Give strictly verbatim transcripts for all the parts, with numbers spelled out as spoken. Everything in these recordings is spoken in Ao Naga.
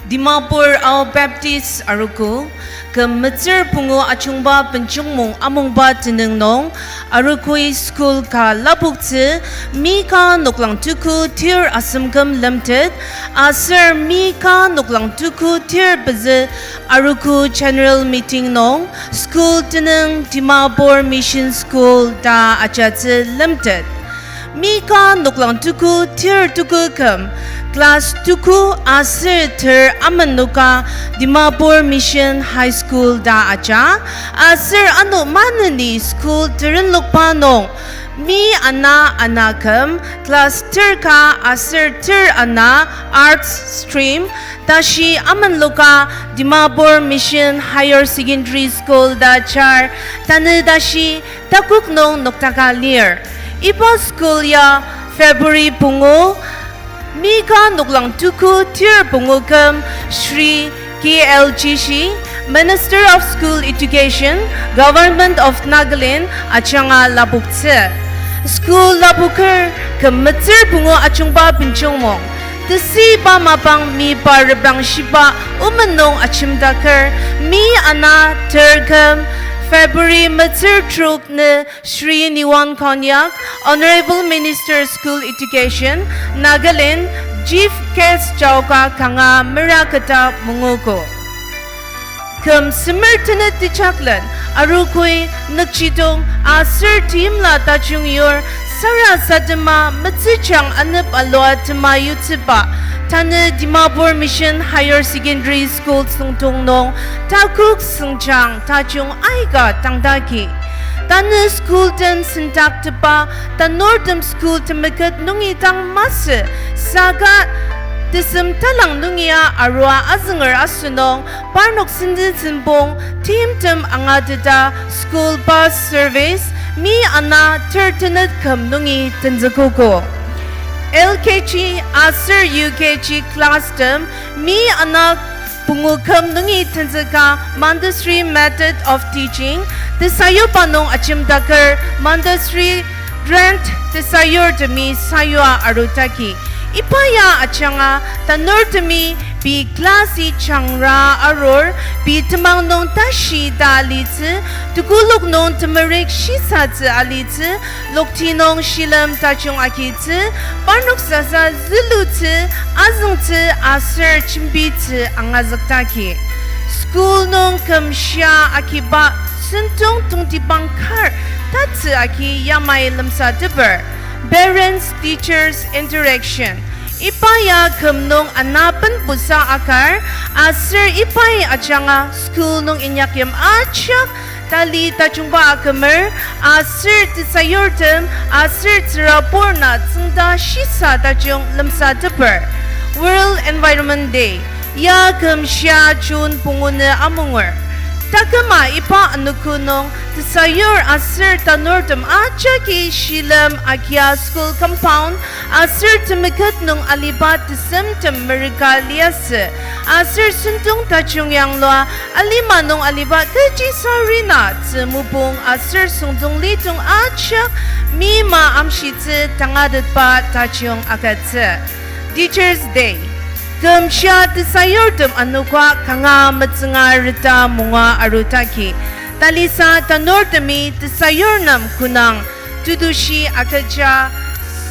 Dimapur Ao Baptist Arogo, küm metsür pungu ajungba benjongmong amungba tenüng nung, arogoi school ka lapoktsü, mi ka noklang tuku tir asem küm lemtet, aser mi ka noklang tuku tir pezü arogo general meeting nung, school tenüng Dimapur Mission School ta ajatsü lemtet. Mi ka noklang tuku tir tuku küm, class tuku aser ter amenoka Dimapur Mission High School ta aja, aser ano maneni school terenlokba nung, mi ana ana küm, class ter ka aser ter ana arts stream, tashi amenoka Dimapur Mission Higher Secondary School ta ajar, tanü tashi takok nung noktaka lir. Iba school ya February pungu, mi ka noklang tuku tir pungu küm Shri K L Joshi, Minister of School Education, Government of Nagaland, ajanga lapoktsü. School lapoker küm metsür pungu ajungba benjongmong, tesüiba mapang mipa reprangshiba omen nung ajemdaker, mi ana ter küm February metsür trok nü Shri Niwan Konyak, Honorable Minister School Education, Nagaland, Chief Guest jaoka kanga mera keta mungogo. Küm semer tenet tejaklen, arogoi, nükjidong, aser teimla tajung yur, sarasadema metsüjang anep alua tema yutsüba, tanü Dimapur Mission Higher Secondary School süngdong nung, takok süngjang tajung aika tangdaki. Tanü school den sendaktepa, tanurtem school temeket nungi dang masü, saka tesem talang nungia arua azünger asünung, parnok senden sempong, timtem angateta school bus service, mi ana ter tenet küm nungi tenzükogo. L K G aser U K G class tem, mi ana pungu küm nungi tenzüka Montessori method of teaching, tesayuba nung ajemdaker Montessori trend tesayurtemi sayua arudaki. Iba ya ajanga tanurtemi pei class-i jangra arur, pei temang nung tashi ta alitsü, tekolak nung temerük shisatsü alitsü, lokti nung shilem tajung agitsü, parnok sasa zülutsü, azüngtsü aser jembitsü angazüktaki. School nung kümshia agiba sentong tongtibang kar tatsü agi yamai lemsateper. Parents Teachers Interaction. Iba ya küm nung anaben busa akar, aser ibai ajanga school nung inyakyim ajak tali tajungba akümer, aser tesayurtem, aser tsürabur na tsüngda shisa tajung lemsateper. World Environment Day, ya kümshia June pungu nü amunger. Taküma iba anogo nung tesayur aser tanurtem ajaki shilem agia school compound aser temeket nung aliba tesemtem merika liasü, aser sentong tajung yanglua alima nung aliba kechi sarena tzü mopung aser süngdong litung ajak mima amshitsü tangatetba tajung agütsü. Teachers' Day. Kümshia tesayurtem anogo kanga metsünga reta munga arudaki. Talisa tanurtemi tesayur nem konang tetushi agüja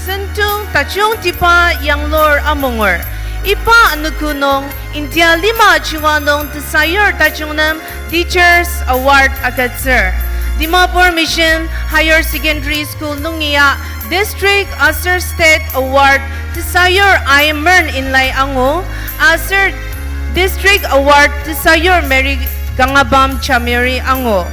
sentong tajungtiba yanglur amunger. Iba anogo nung India lima ajunga nung tesayur tajung nem Teachers Award agütsür. Dimapur Mission Higher Secondary School nungia District aser State Award tesayur Aimern Inlai angu, aser District Award tesayur Mary Kangabam Chamiri angu.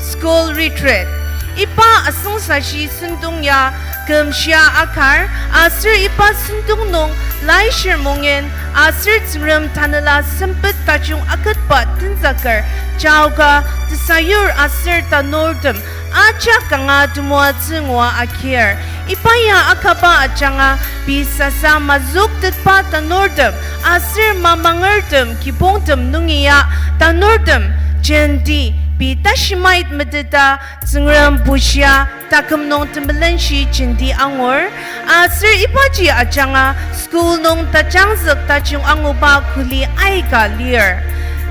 School Retreat. Iba asüngsashi sentong ya kümshia akar, aser iba sentong nung Laishier Mongen aser Tsüngrem Tanela sempet tajung aketba tenzüker jaoka tesayur aser tanurtem ajak kanga temoatsü ngua akir. Iba ya akaba ajanga pei sasa mazüktetba tanurtem aser mamangertem kibongtem nungia tanurtem jenti pei tashimait meteta Tsüngrem bushia taküm nung temelenshi jenti angur, aser ibaji ajanga school nung tajangzük tajung anguba kuli aika lir.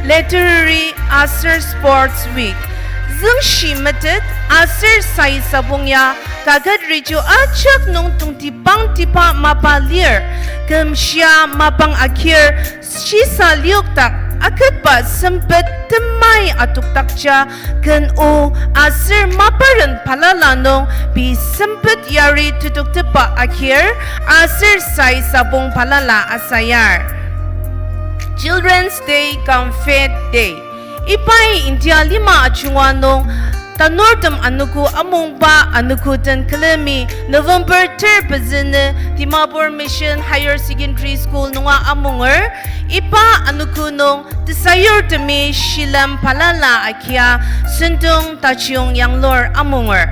Literary aser Sports Week, züngshi metet aser sai sabong ya kaket reju ajak nung tongtibangtiba mapa lir. Kümshia mapang akir shisa liokdak aketba sempet temai atokdakja ken o aser maparen balala nung pei sempet yari tetuktepba akir aser sai sabong balala asayar. Children's Day cum Faith Day. Ibai India lima ajunga nung tanurtem anogo amungba anogo den külemi November ter pezü nü Dimapur Mission Higher Secondary School nunga amunger. Iba anogo nung tesayurtemi shilem balala agia sentong tajung yanglur amunger.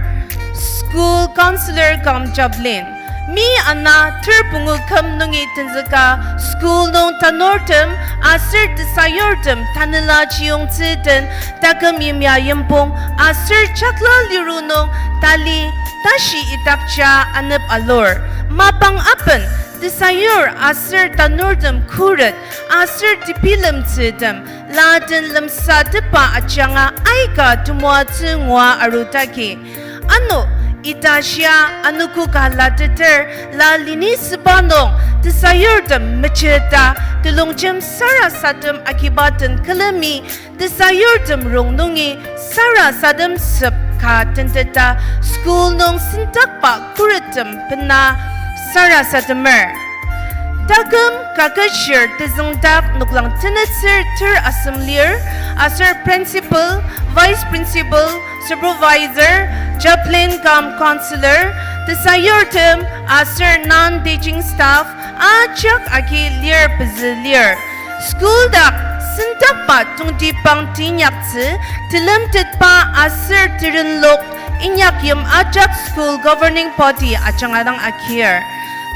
School Councillor cum Chaplain. Mi ana ter pungu küm nungi tenzüka school nung tanurtem aser tesayurtem tanela chiyongtsü den taküm yimya yimpong aser chakla liru nung tali tashi idakja anep alur. Mapang aben tesayur aser tanurtem khuret aser tebilemtsütem laden lemsatepba ajanga aika temoatsü ngua arudaki. Ano, ita shia anogo ka lateter la lini süba nung tesayurtem mecheta telongjem sarasadem agiba den külemi tesayurtem rongnungi sarasadem sep ka tenteta school nung sendakba khurettem bena sarasademer. Taküm kaketshir tezüngdak noklang tenetsür ter asem lir, aser principal, vice principal, supervisor, chaplain cum counsellor, tesayurtem aser non-teaching staff ajak agi lir pezü lir. School dak sendakba tongtibang teinyaktsü, telemtetba aser terenlok inyakyim ajak school governing body ajanga dang agir.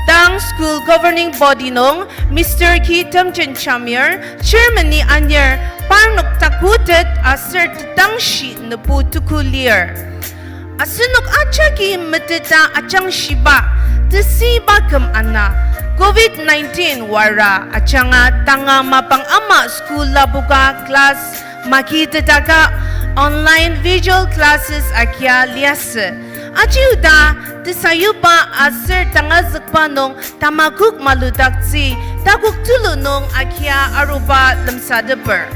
Tang school governing body nung Mister Ki Temjen Jamir, chairman-i anir, parnok takutet aser tetangshi nübu tuku lir. Asenok ajaki meteta ajangshiba, tesüiba küm ana, covid nineteen wara ajanga tanga mapang ama school lapoka class maki tetaka online visual classes agia liasü. Aji oda tesayuba aser tangazükba nung tamakok maludaktsü takok tulu nung agia aruba lemsateper.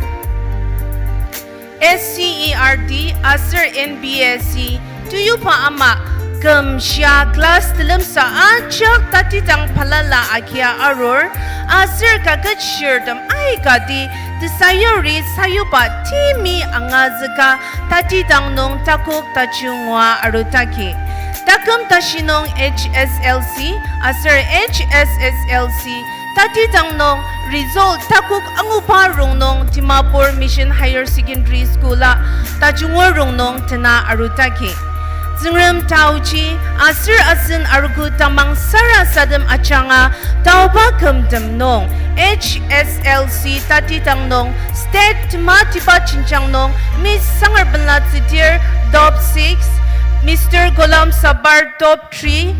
S C E R T aser N B S E teyuba ama kümshia class telemsa ajak tatidang balala agia arur, aser kaketshirtem aikati tesayuri sayuba temi angazüka tatidang nung takok tajungua arudaki. Taküm tashi nung H S L C aser H S S L C tatidang nung result takok anguba rongnung Dimapur Mission Higher Secondary School-a tajungur rongnung tena arudaki. Tsüngrem taoji aser asen arogo tamang sarasadem ajanga taoba kümtem nung H S L C tatidang nung state tematiba jenjang nung Miss Sangerbenla Tsidir top six, Mister Golam Sabar top three,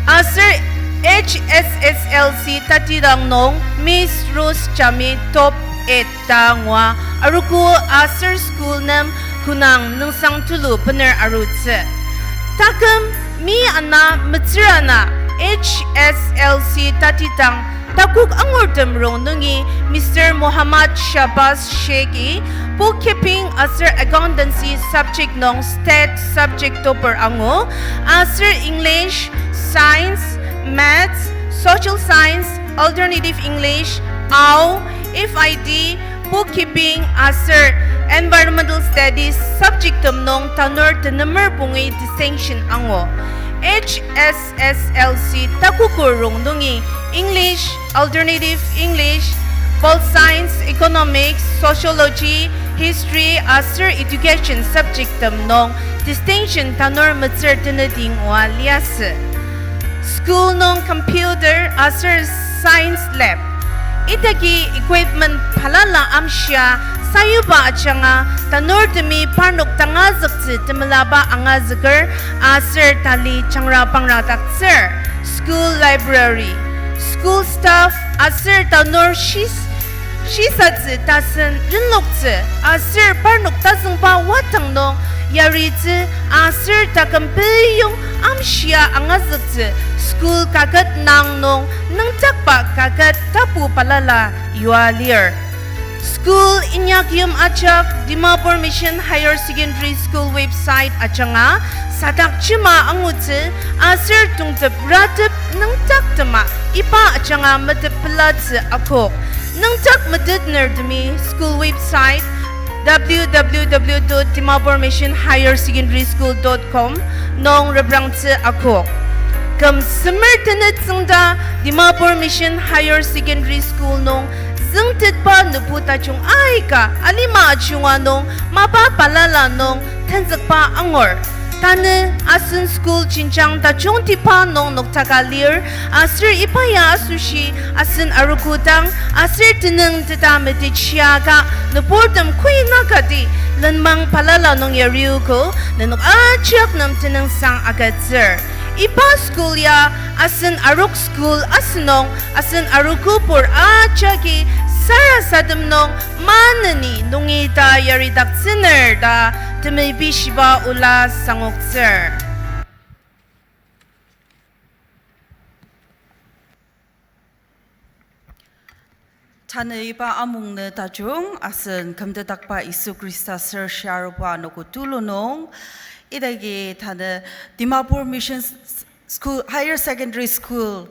aser H S S L C tatidang nung Miss Rose Jami top eight ta ngua arogo aser school nem konang nüngsang tulu bener arutsü. Taküm mi ana metsür ana H S L C tatidang takok angurtem rongnungi Mister Muhammad Shahbaz Sheikh-i bookkeeping aser accountancy subject nung state subject topper angu, aser English, Science, Maths, Social Science, Alternative English, A O, F I D, Bookkeeping aser Environmental Studies subjecttem nung tanur tenemer pungi distinction angu. H S S L C takoker rongnungi English, Alternative English, Pol Science, Economics, Sociology, History aser Education subjecttem nung distinction tanur metsür tenüti ngua liasü. School nung computer aser science lab idaki equipment balala amshia sayuba ajanga tanurtemi parnok tangazüktsü temelaba angazüker aser tali jangra pangra daktsür. School library, school staff aser tanur shis- shisatsü tasen renloktsü aser parnok tazüngba wadang nung yaritsü aser taküm peyong amshia angazüktsü school kaket nang nung nüngdakba kaket tapu balala yua lir. School inyakyim ajak Dimapur Mission Higher Secondary School website ajanga sadakjima angutsü aser tongtep ratep nüngdaktema iba ajanga metep pelatsü akok. Nüngdak metetnertemi school website W W W dot dimapur mission higher secondary school dot com nung reprangtsü akok. Küm semer tenet tsüngda Dimapur Mission Higher Secondary School nung züngtetba nübu tajung aika alima ajunga nung mapa balala nung tenzükba angur. Tanü asen school jenjang tajungtiba nung noktaka lir, aser iba ya asoshi asen arogo dang aser tenüng teta metetiaka nüburtem koinakati lenmang balala nung yariogo, nenok ajak nem tenüngsang agütsür. Iba school ya asen arok school asenok asen arogopur ajaki sarasadem nung maneni nungi ta yaridaktsüner ta temepi shiba ola sangoktsür. Tanü iba amungnü tajung asen kümtetdakba Yisu Khrista ser shiaruba anogo tulu nung, idagi tanü Dimapur Mission School, Higher Secondary School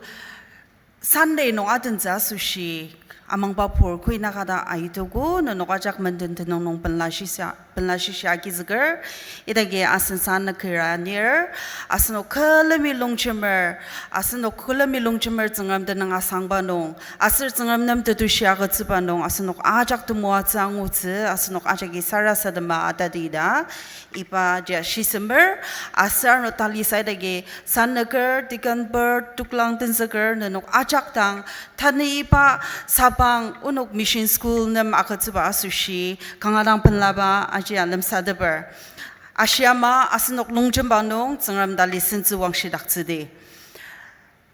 Sunday nung atentsü asoshi amangba pur koinaka dang aitogo, nenok ajak menden tenüng nung penla shisa, penla shishi agizüker, idagi asen sanükira anir, asenok külemi longjemer, asenok külemi longjemer Tsüngrem tenüng asangba nung, aser Tsüngrem nem tetushi agütsüba nung, asenok ajak temoatsü angutsü, asenok ajaki sarasadema atadi ta iba ja shisemer, aser ano tali saidagi sanüker, deacon board, toklang tenzüker, nenok ajak dang, tanü iba sabang onok mission school nem agütsüba asoshi kanga dang penlaba ajia lemsateper. Ashiama asenok longjemba nung Tsüngrem tali sentsü wangshidaktsüdi.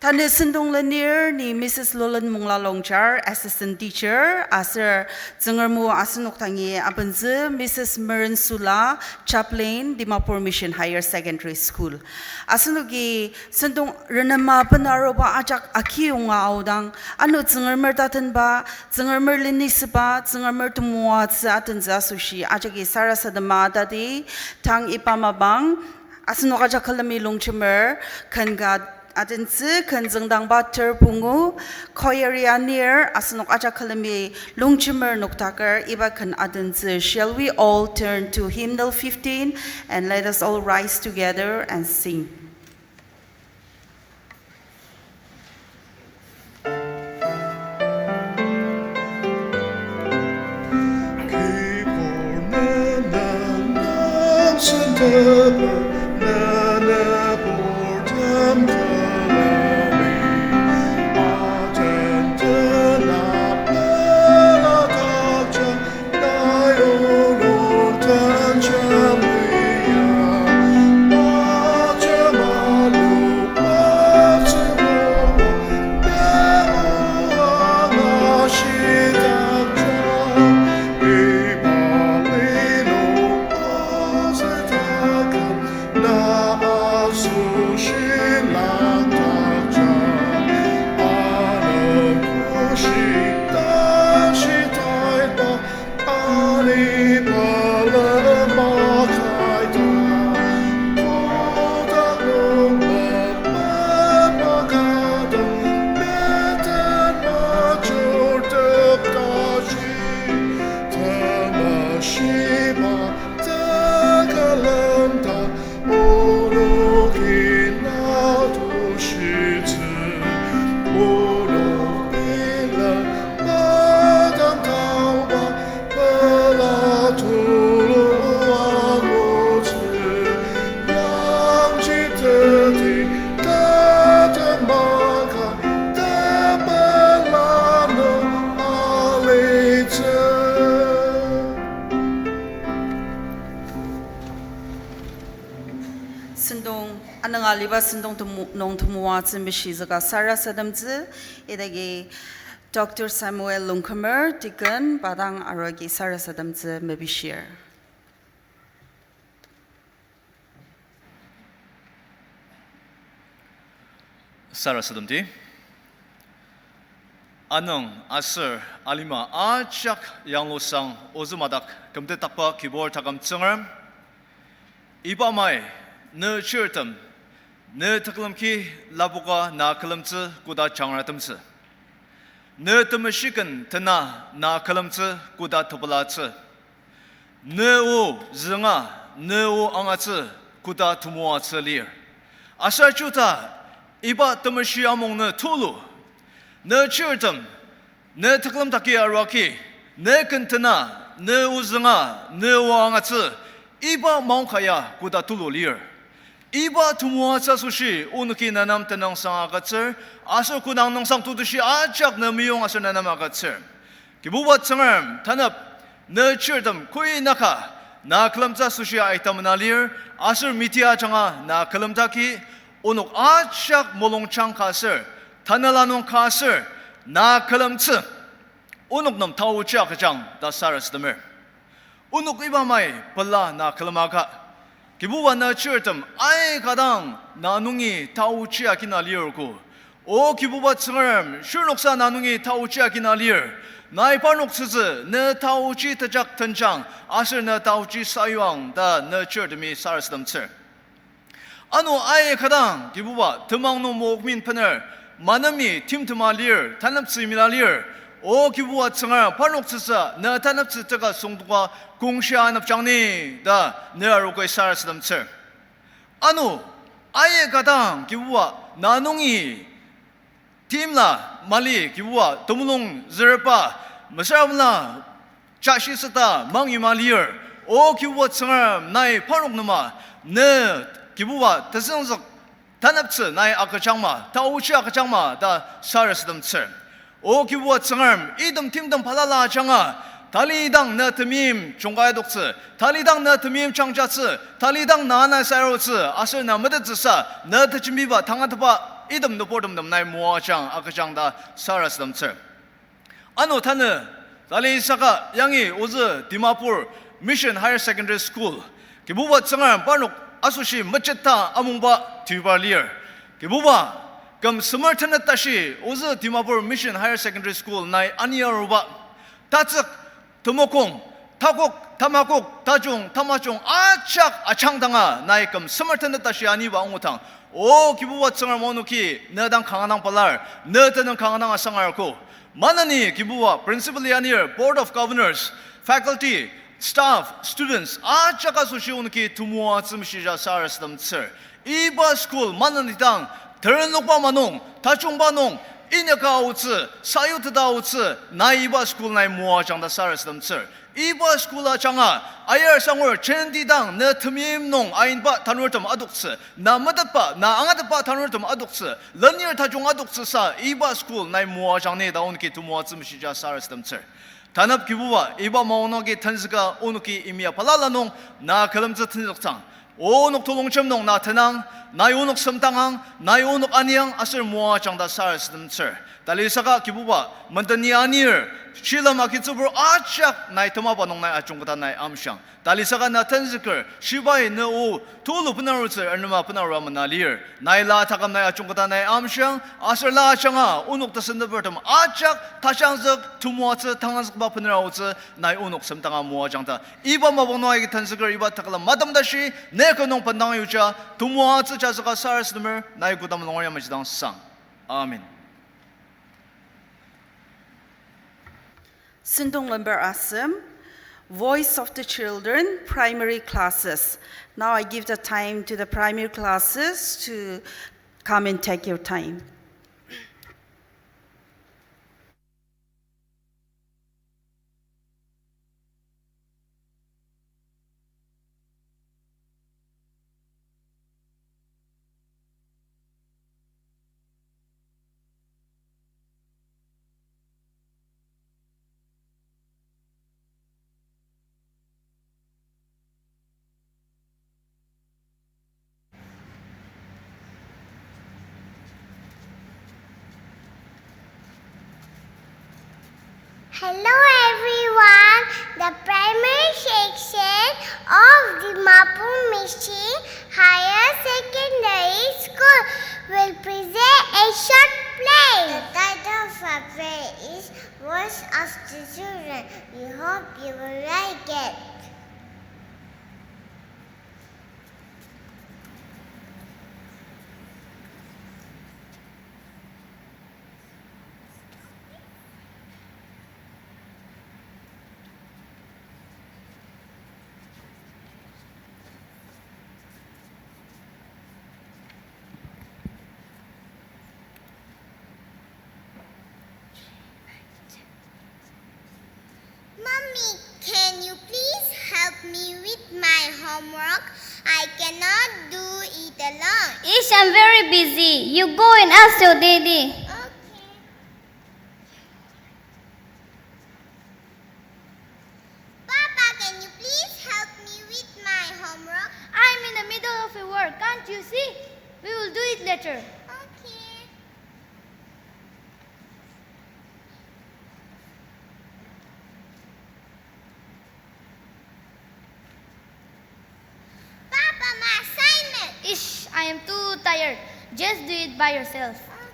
Tanü sentong lenir ni Missus Lolen Mongla Longchar, Assistant Teacher, aser Tsüngrem o asenok dangi abentsü Missus Meren Sula, Chaplain, Dimapur Mission Higher Secondary School. Asenoki sentong renema benaruba ajak akiyonga aodang, ano Tsüngremer tatenba, Tsüngremer lenisüba, Tsüngremer temoatsü atentsü asoshi ajaki sarasadema atadi, tang iba mapang, asenok ajak külemi longjemer, ken ka atentsü, ken züngdangba ter pungu, choir-i anir, asenok ajak külemi longjemer noktaker, iba ken atentsü. Shall we all turn to hymnal fifteen and let us all rise together and sing. Aliba sentong temu-, nung temoatsü meshizüka sarasademtsü, idagi Doctor Samuel Longkumer, Deacon, pa dang arogi sarasademtsü mepishir. Sarasademdi. Anung aser alima ajak yanglusang ozü madak kümtet takba kibur taküm Tsüngrem. Iba mai, ne chirtem, ne tekülem ki lapoka na külemtsü koda jangratemtsü. Ne temeshi ken tena na külemtsü koda tepelatsü. Ne o zünga, ne o angatsü koda temoatsü lir. Aser chuta iba temeshi amung ne tulu. Ne chirtem, ne tekülem taki aruaki, ne ken tena, ne o zünga, ne o angatsü, iba maongka ya koda tulu lir. Iba temoatsü asoshi onoki ne nem tenüngsang agütsür, aser kodang nüngsang tutushi ajak ne meyong aser ne nem agütsür. Kibuba Tsüngrem, tanep, ne chirtem koi naka, na külemtsü asoshi aitamena lir, aser media ajanga na külemtaki, onok ajak mulungjang ka aser, tanela nung ka aser, na külemtsü, onok nem taochi agüjang ta sarasademer. Onok iba mai pela na külemaka. Kibuba ne chirtem aika dang na nungi taochi agina lirko. O Kibuba Tsüngrem, shirnoksa na nungi taochi agina lir. Nai parnok tsütsü ne taochi tejak tenjang, aser ne taochi sayuang ta ne chirtemi sarasademtsür. Ano aika dang, Kibuba, temang nung mokmin bener, manemi timtema lir, taneptsü mila lir. O Kibuba Tsüngrem, parnok tsütsü ne taneptsü teka süngdoka kongshia anepjang ni ta ne arogoi sarasademtsür. Ano aika dang, Kibuba, na nungi timla mali, Kibuba, temulung zürba, mesüra mela, jashi süta mangi ma lir. O Kibuba Tsüngrem, nai parnok nema, ne, Kibuba, tesüngzük taneptsü nai agüjangma, taochi agüjangma ta sarasademtsür. O Kibuba Tsüngrem, item timtem balala ajanga, talidang ne temeim jungkai adoktsü, talidang ne temeim jangjatsü, talidang na nai sarutsü, aser na metettsüsa, ne tejembiba tangatetba, item nüburtemtem nai moajang agüjang ta sarasademtsür. Ano tanü, tali saka yangi ozü Dimapur Mission Higher Secondary School, Kibuba Tsüngrem parnok asoshi mejeta amungba tiba lir. Kibuba, küm semer tenet tashi ozü Dimapur Mission Higher Secondary School nai ani aruba, tatsük, temokong, takok, tamakok, tajung, tamajung ajak ajangdanga nai küm semer tenet tashi aniba angudang, O Kibuba Tsüngrem, onoki ne dang kanga dang pelar, ne tenüng kanga dang asangar ko. Maneni Kibuba principal-i anir, Board of Governors, faculty, staff, students ajak asoshi onoki temoatsü meshija sarasademtsür. Iba school maneni dang terenlokba ma nung, tajungba nung, inyaka aotsü, sayuteta aotsü, nai iba school nai moajang ta sarasademtsür. Iba school ajanga, ayar sangur jenti dang ne temeim nung ainba tanurtem adoktsü, na metetba, na angatetba tanurtem adoktsü, lenir tajung adoktsüsa iba school nai moajang ni ta onoki temoatsü meshija sarasademtsür. Tanep Kibuba, iba maongnoki tenzüka onoki imya balala nung na külemtsü tenzüktsüang. Onok tulongjem nung na tenang, nai onok semtangang, nai onok aniang aser moajang ta sarasademtsür. Tali saka Kibuba, menden ni anir, shilem agitsübur ajak nai temaba nung nai ajungketa nai amshiang. Tali saka na tenzüker, shibai ne o tulu benarutsü, ernema benarua mena lir. Nai la taküm nai ajungketa nai amshiang, aser la ajanga onok tesentepertem ajak tajangzük, temoatsü, tangazükba benera aotsü, nai onok semtanga moajang ta. Iba mapang nung aika tenzüker iba taküla matem tashi, ne kü nung bendang yuja, temoatsü jazüka sarasademer, nai kodama longer yamaji dang sang. Amen. Sentong lember asem, Voice of the Children, primary classes. Now I give the time to the primary classes to come and take your time. Hello everyone, the primary section of Dimapur Mission Higher Secondary School will present a short play. The title of our play is Voice of the Children. We hope you will like it. Mommy, can you please help me with my homework? I cannot do it alone. Ish, I'm very busy. You go and ask your daddy. Okay. Papa, can you please help me with my homework? I'm in the middle of a work, can't you see? We will do it later. Okay. Papa, my assignment. Ish, I am too tired. Just do it by yourself. Okay.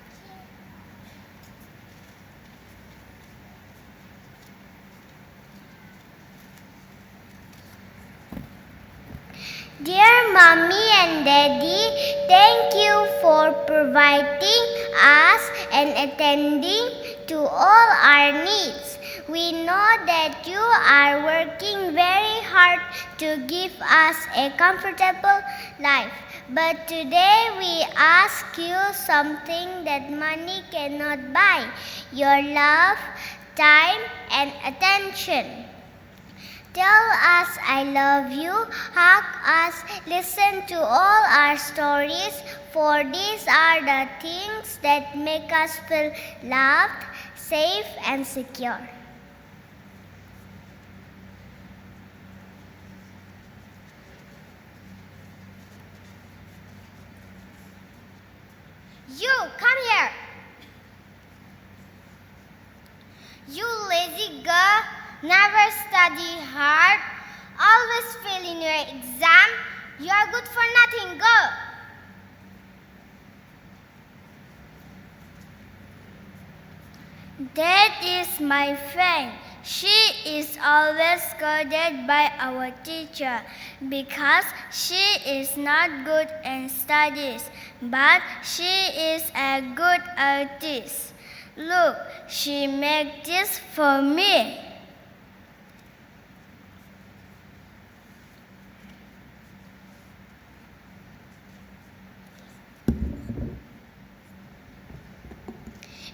Dear Mommy and Daddy, thank you for providing us and attending to all our needs. We know that you are working very hard to give us a comfortable life. But today we ask you something that money cannot buy, your love, time, and attention. Tell us "I love you," hug us, listen to all our stories, for these are the things that make us feel loved, safe, and secure. You, come here. You lazy girl, never study hard, always fail in your exam. You are good for nothing, go. That is my friend. She is always scolded by our teacher because she is not good in studies, but she is a good artist. Look, she make this for me.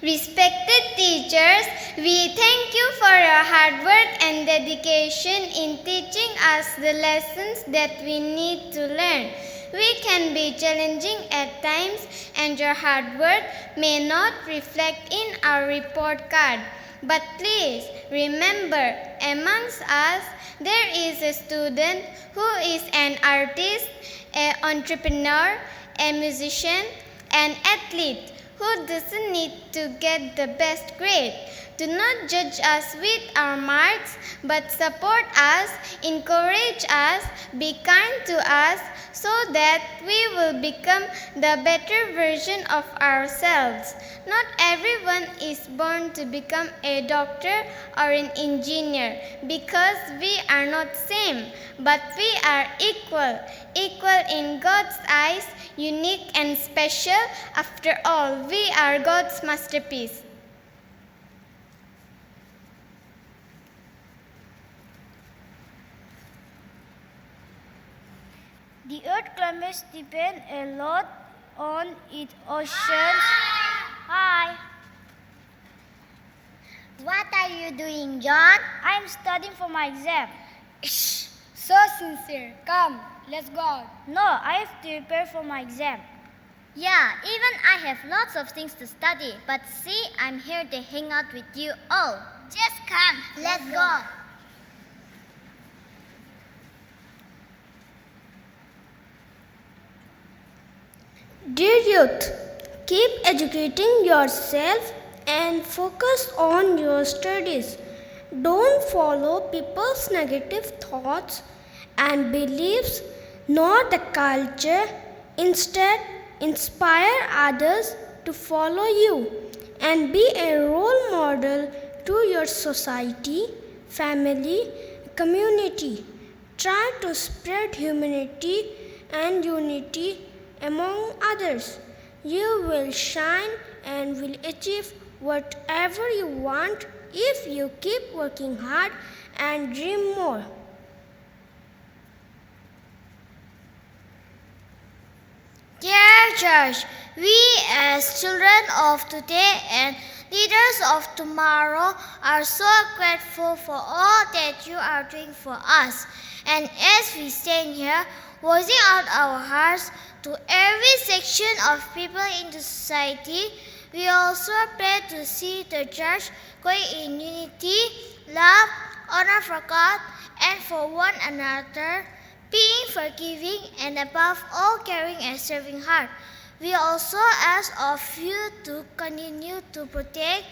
Respected teachers, we thank you for your hard work and dedication in teaching us the lessons that we need to learn. We can be challenging at times, and your hard work may not reflect in our report card. But please remember, amongst us, there is a student who is an artist, an entrepreneur, a musician, an athlete who doesn't need to get the best grade. Do not judge us with our marks, but support us, encourage us, be kind to us, so that we will become the better version of ourselves. Not everyone is born to become a doctor or an engineer, because we are not same, but we are equal, equal in God's eyes, unique and special. After all, we are God's masterpiece. The earth climates depend a lot on its oceans. Hi. What are you doing, John? I'm studying for my exam. Shh, so sincere. Come, let's go out. No, I have to prepare for my exam. Yeah, even I have lots of things to study, but see, I'm here to hang out with you all. Just come, let's go. Dear youth, keep educating yourself and focus on your studies. Don't follow people's negative thoughts and beliefs nor the culture. Instead, inspire others to follow you and be a role model to your society, family, community. Try to spread humanity and unity among others. You will shine and will achieve whatever you want if you keep working hard and dream more. Dear church, we as children of today and leaders of tomorrow are so grateful for all that you are doing for us. And as we stand here, voicing out our hearts to every section of people in the society, we also pray to see the church going in unity, love, honor for God and for one another, being forgiving and above all caring and serving heart. We also ask of you to continue to protect,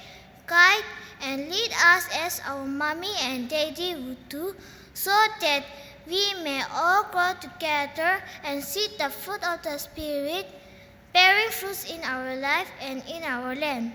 guide, and lead us as our mommy and daddy would do, so that we may all grow together and see the fruit of the Spirit, bearing fruits in our life and in our land.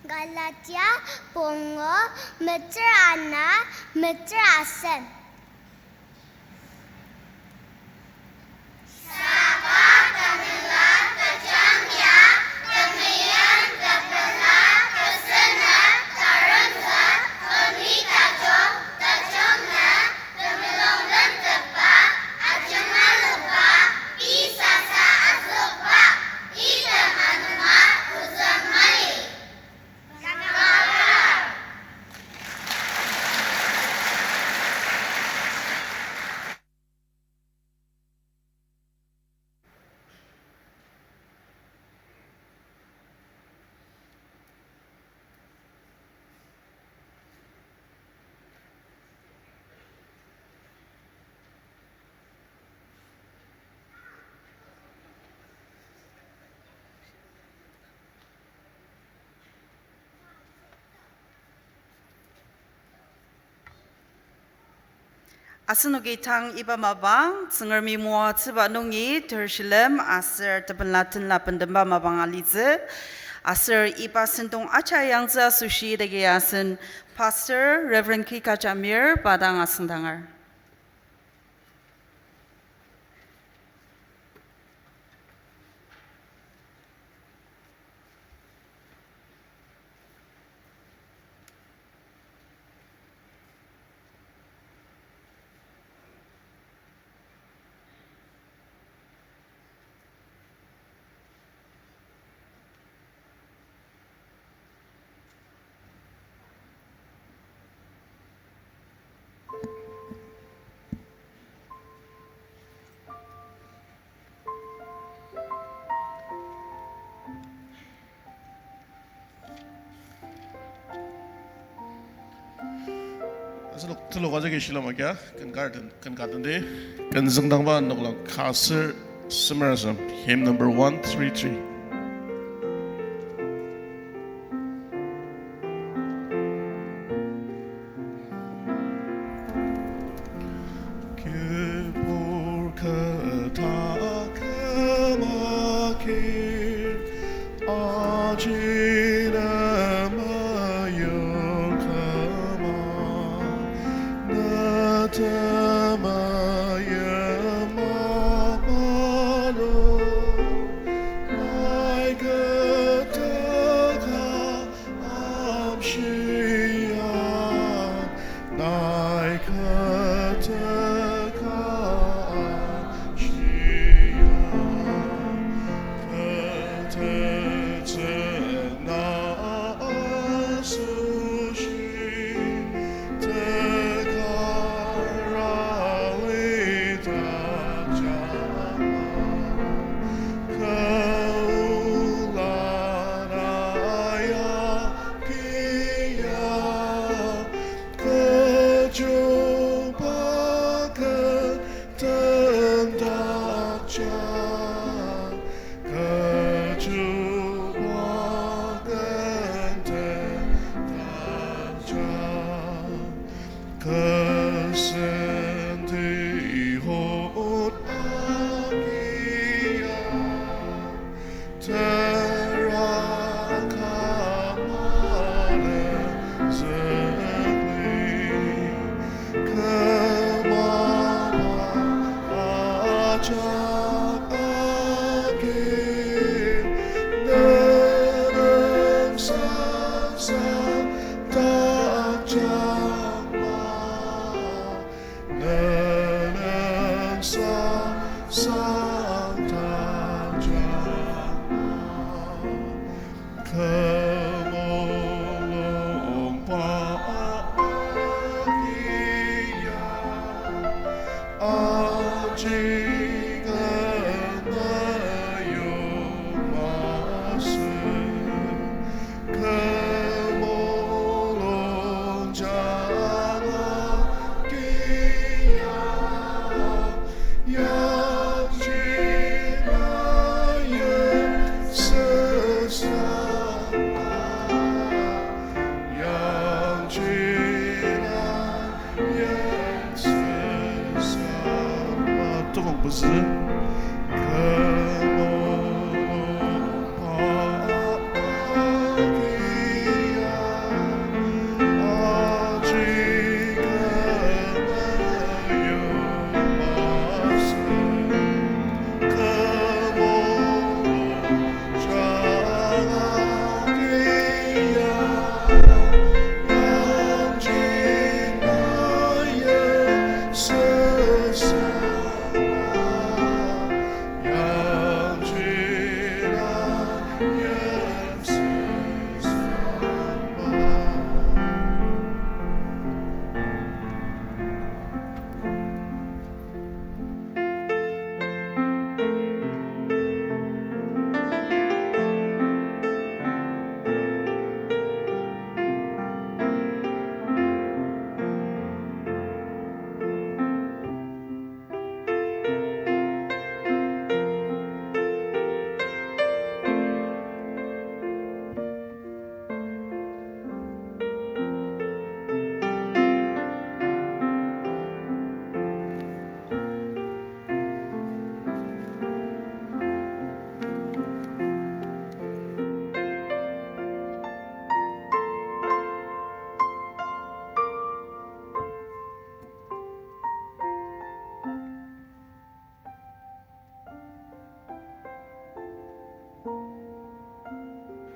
Galatia pungu, metsür ana, metsür asen. Saka tanela tajang ya, temeim, tepela, tesenep, taremzük, toni tajung, tajung na, temulung lentepa, ajemaluba, pei sasa azükba, item anema ozü mali. Asenoki tang iba mapang, Tsüngremi moatsüba nungi, ter shilem, aser tepenla tenla bentemba mapang alitsü, aser iba sentong aja yangtsü asoshi idaki asen Pastor Reverend Kika Jamir pa dang asüngdanger. Asenok telok ajaki shilem agia, ken garden, ken garden de, ken züngdangba noklang ka aser semer asem, hymn number one three three. Kibur kü taküm akir, ajinama yokama, na tema Sa, sa, ta, ja, ma. Kü mulung pa agia, aji kü na yong masü. Kü mulung jang agia, yangji na yensü sa, yangji na yensü sa. Tukong pezü. Kü mulung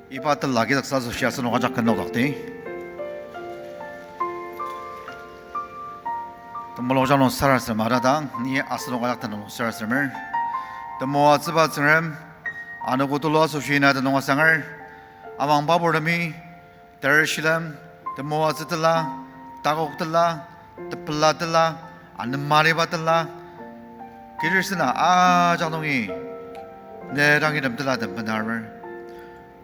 Iba tela kidaksa asoshi asenok ajak ken nokdakdi. Temulung ajak nung sarasadem atadang, ni asenok ajak tenüng nung sarasademer. Temoatsüba Tsüngrem, anogo tulu asoshi na tenüng asanger, amangba purtemi, ter shilem, temoatsü tela, takok tela, tepela tela, anemariba tela, kirir sena ajak nungi, ne dang item telatem benarer.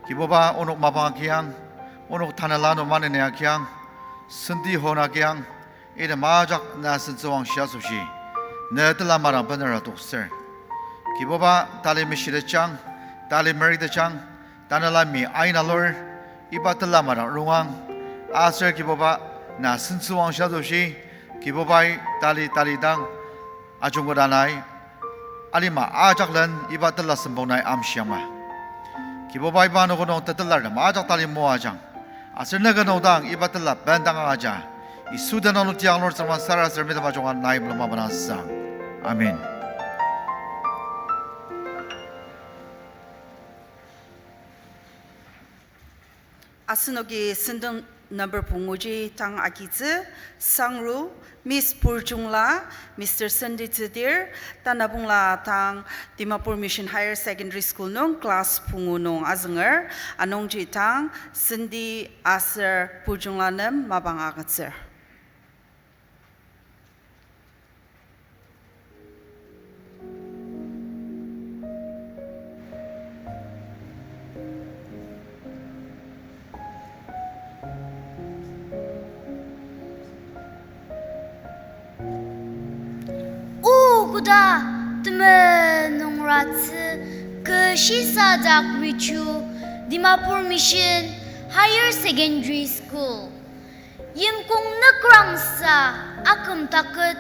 Kibuba onok mapang agiang, onok tanela no maneni agiang, senti hon agiang, item ajak na sentsüwangshi asoshi, ne tela madang benera tokser. Kibuba tali meshitetjang, tali meritejang, tanela mi aina lur, iba tela madang rongang, aser Kibuba na sentsüwangshi asoshi, Kibubai tali talidang, ajungkoda nai, alima ajaklen iba tela sempong nai amshiangma. Kibuba iba anogo nung tetelartem ajak tali moajang. Aser nüke nung dang iba tela bendang aja. Yisu tenüng nung tiang Lord Tsüngrem sarasademer, mi temajunga nai mulung mapang asang. Amen. Asenoki sentong number punguji tang agitsü, sangru, Miss Purjungla, Mister Sandy Tsüdir, tanabongla tang Dimapur Mission Higher Secondary School nung class pungu nung azünger, anungji tang Sandy aser Purjungla nem mapang agütsür. O koda temenung ratsü kü shisadak Wichu, Dimapur Mission Higher Secondary School. Yimkong nükrangsa aküm taket,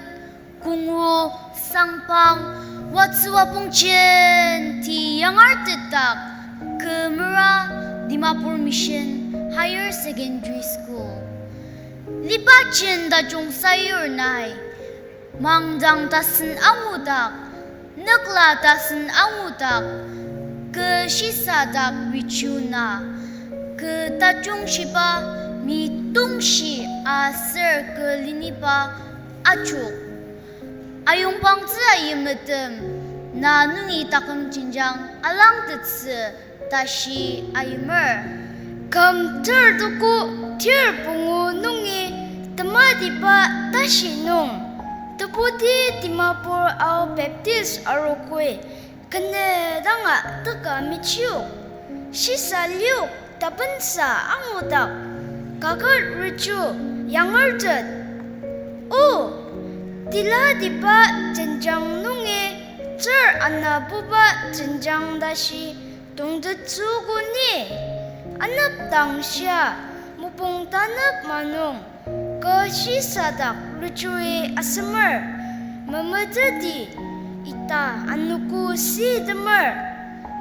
kongro, sangpang, watsü wapong jenti yangartetdak kü mera Dimapur Mission Higher Secondary School. Liba jen tajung sayur nai, mangdang tasen angudak, nükla tasen angudak, kü shisadak Wichu na, kü tajungshiba, mi tongshi aser kü liniba ajok. Ayongpangtsü ayimetem, na nungi taküm jenjang alangtettsü tashi ayimer. Küm ter tuku ter pungu nungi tematiba tashi nung, Tebuti Dimapur Ao Baptist Arogoi kene danga teka mechiok, shisa liok tapensa angudak, kaket recho yangertet. O, tilatiba jenjang nungi tsür anabuba jenjang tashi tongtettsüogo ni, anepdang shia mopung tanep manung, kü shisadak rechoi asemer, memeteti ita anogo sitemer,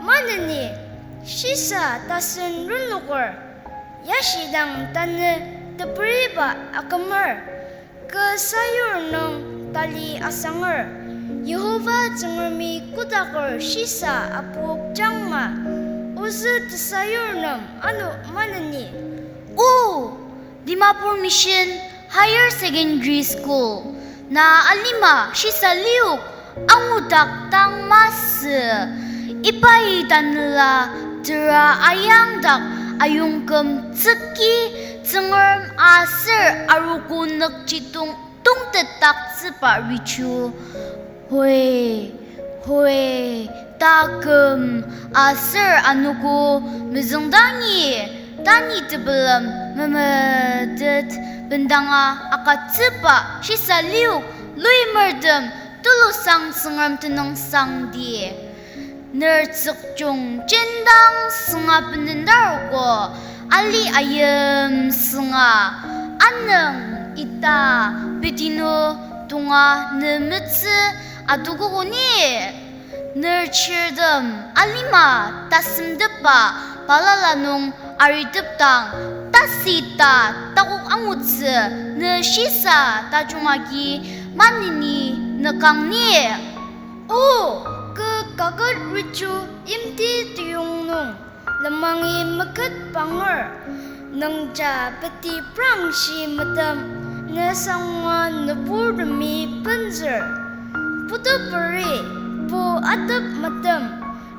maneni shisa tasen renloker, yashidang tanü teperiba akümer, kü sayur nung tali asanger, Yihova Tsüngremi kotaker shisa apokjangma, ozü tesayur nem ano maneni. O, Dimapur Mission Higher Secondary School, na alima shisa liok angudak dang masü, ibai tanela tera ayangdak ayongküm tsüki Tsüngrem aser arogo nükjidong tongtetdaktsüba recho. Hoi, hoi, taküm aser anogo mezüngdangi, tanü tepelem memetet bendanga agütsüba shisa liok luimertem tulusang Tsüngrem tenüngsangdi. Ner tsükjung jendang sünga benendarogo, ali ayim sünga, anüng ita petinu tonga ne metsü adokogo ni. Ner chirtem alima tasemtepba balala nung aritepdang, tasü ta takok angutsü ne shisa tajung agi maneni ne kang ni. O, kü kaket recho yimti teyong nung lemangi meket panger, nüngja peti prangshi metem, ne sangwa nüburtemi benzür. Puteperi, pu atep metem,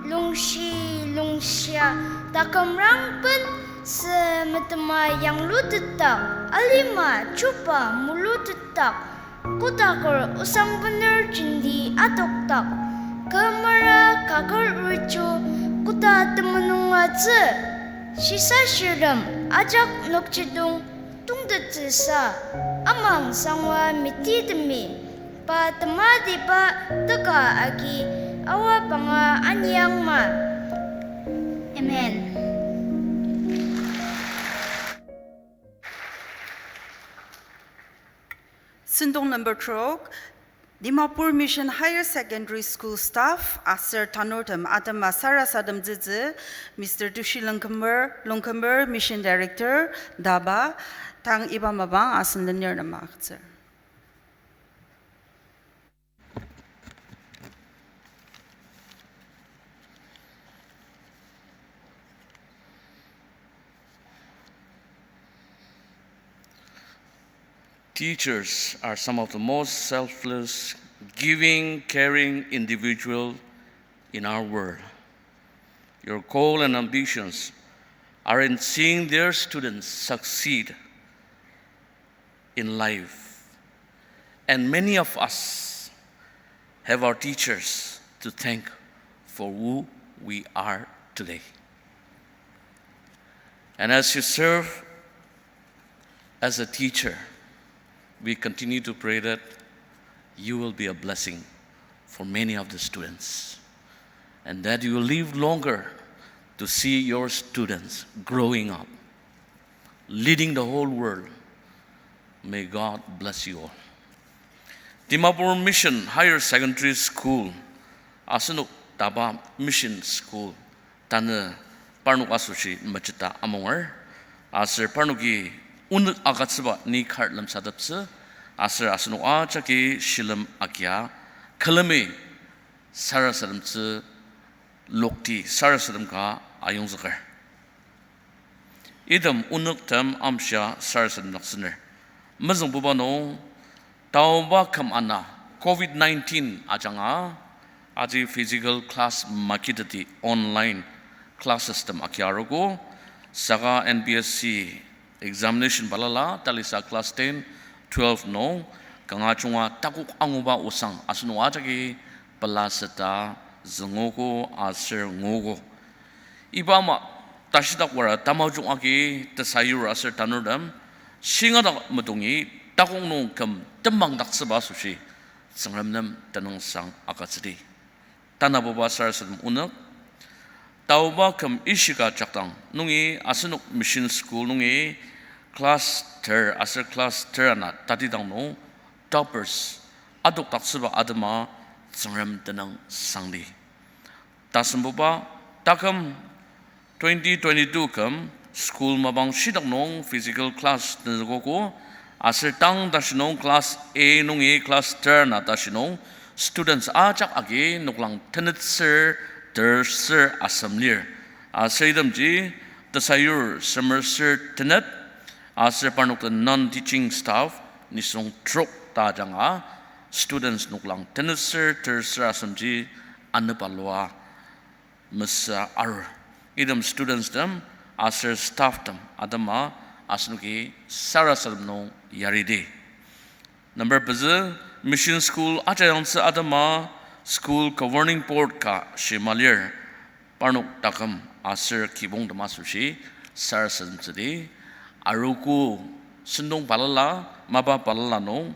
lungshi lungshia takümrang ben sü metema yanglutetdak, alima chuba mulutetdak, kotaker osang bener jenti adokdak, kü mera kaket recho koda temulung atsü, shisa shirtem ajak nükjidong tongtettsüsa, amang sangwa mititemi, pa tematiba teka agi awa panga aniangma. Amen. Sentong number trok, Dimapur Mission Higher Secondary School staff aser tanurtem atema sarasademtsütsü, Mister Tushi Longkümer, Longkümer, Mission Director, DABA, tang iba mapang asen lenir nem agütsür. Teachers are some of the most selfless, giving, caring individual in our world. Your goal and ambitions are in seeing their students succeed in life. And many of us have our teachers to thank for who we are today. And as you serve as a teacher, we continue to pray that you will be a blessing for many of the students, and that you will live longer to see your students growing up, leading the whole world. May God bless you all. Dimapur Mission Higher Secondary School, asenok DABA Mission School, tanü parnok asoshi mejeta amonger, aser parnoki onük agütsüba ni kar lemsateptsü, aser asenok ajaki shilem agia külemi sarasademtsü lokti sarasadem ka ayongzüker. Item onüktem amshia sarasademdaktsüner. Mezüngbuba nung, taoba küm ana, Covid nineteen ajanga, aji physical class makiteti online classes tem agi arogo, saka N B S C examination balala, talisa class ten, twelve nung, kanga junga takok anguba osang, asenok ajaki pelaseta züngogo aser nguogo. Iba ama tashidak wara tamajung agi tesayur aser tanurtem, shingadak medongi takok nung küm temangdaktsüba asoshi, Tsüngrem nem tenüngsang agütsüdi. Tanabuba sarasadem onük, taoba küm ishika jakdang nungi asenok mission school nungi class ter aser class ter ana tatidang nung toppers adokdaktsüba atema Tsüngrem tenüngsangdi. Tasembuba, taküm twenty twenty-two küm school mapang shidak nung physical class tenzükogo, aser tang tashi nung class A nungi class ter ana tashi nung students ajak agi noklang tenetsür terser asem lir. Aser itemji tesayur semer ser tenet, aser parnok den non-teaching staff nisung trok ta ajanga students noklang tenetsür terser asemji anepalua mesüa arur. Item students tem aser staff tem atema asenoki sarasadem nung yaridi. Number pezü, mission school ajayangtsü atema school governing board ka shima lir. Parnok taküm aser kibongtem asoshi sarasademtsüdi. Arogo sentong balala, mapa balala nung,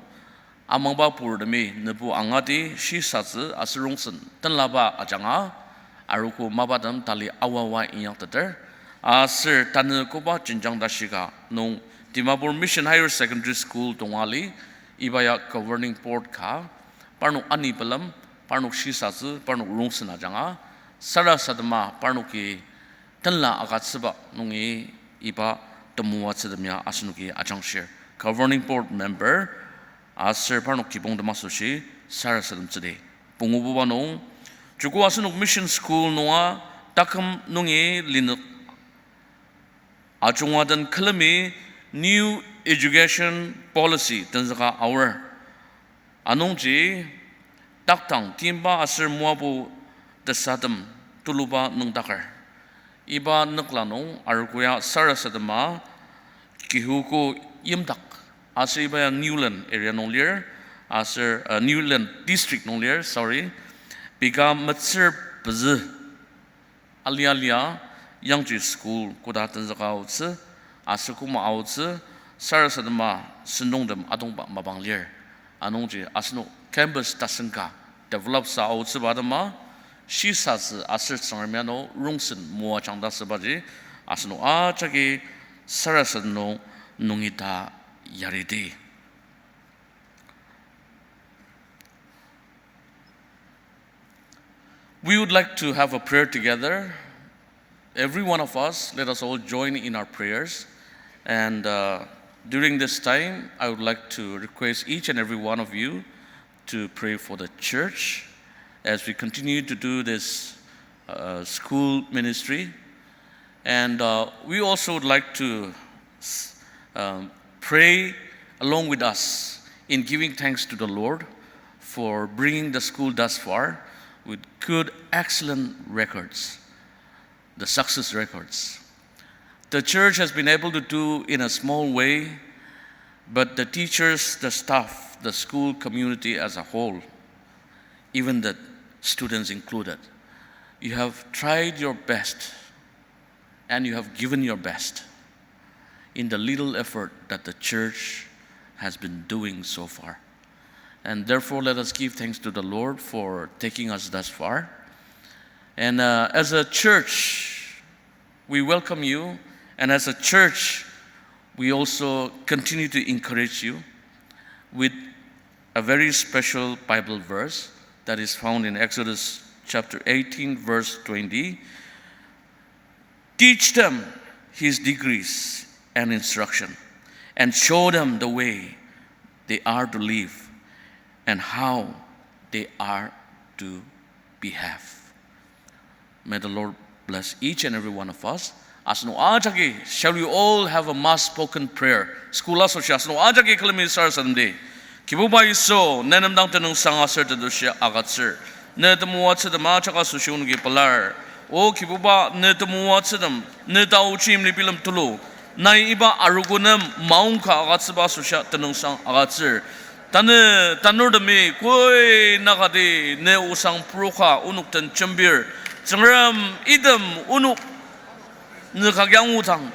amangba purtemi nebu angati shisatsü aser rongsen tenlaba ajanga, arogo mapatem tali awawa inyakteter. Aser tanü koba jenjang tashika nung Dimapur Mission Higher Secondary School tonga li, iba ya governing board ka, parnok ani pelem, parnok shisatsü, parnok rongsen ajanga, sarasadema parnoki tenla agütsüba nungi iba temoatsütem ya asenoki ajangshir. Governing board member aser parnok kibongtem asoshi sarasademtsüdi. Pungububa nung, joko asenok mission school nunga taküm nungi linük ajunga den külemi new education policy tenzüka aor. Anungji takdang timba aser moabu tesatem tuluba nüngdaker. Iba nükla nung arogo ya sarasadema Kihuku yimdak, aser iba ya Niulen area nung lir, aser, uh, Niulen district nung lir, sorry. Pika metsür pezü alia lia yangji school koda tenzüka aotsü, aser koma aotsü, sarasadema sentongtem adongba mapang lir. Anungji asenok campus tasen ka develop sa aotsüba atema, shisatsü aser Tsüngrem ya nung rongsen moajang ta sübaji, asenok ajaki sarasadem nung nungi ta yaridi. We would like to have a prayer together. Every one of us, let us all join in our prayers. And, uh, during this time, I would like to request each and every one of you to pray for the church as we continue to do this, uh, school ministry. And, uh, we also would like to s-, um, pray along with us in giving thanks to the Lord for bringing the school thus far with good, excellent records, the success records. The church has been able to do in a small way, but the teachers, the staff, the school community as a whole, even the students included, you have tried your best and you have given your best in the little effort that the church has been doing so far. And therefore, let us give thanks to the Lord for taking us thus far. And, uh, as a church, we welcome you. And as a church, we also continue to encourage you with a very special Bible verse that is found in Exodus chapter eighteen, verse twenty. Teach them his decrees and instruction, and show them the way they are to live and how they are to behave. May the Lord bless each and every one of us. Asenok ajaki, shall we all have a mass spoken prayer? School asoshi asenok ajaki külemi sarasademdi. Kibuba Yisu, ne nem dang tenüngsang aser tetushi agütsür. Ne temoatsütem ajak asoshi onoki pelar. O Kibuba, ne temoatsütem, ne taochi imli bilem tulu, nai iba arogo nem maongka agütsüba asoshi tenüngsang agütsür. Tanü, tanurtemi koi nakati ne osang poroka onok den jembir. Tsüngrem item onok ne kagi angudang,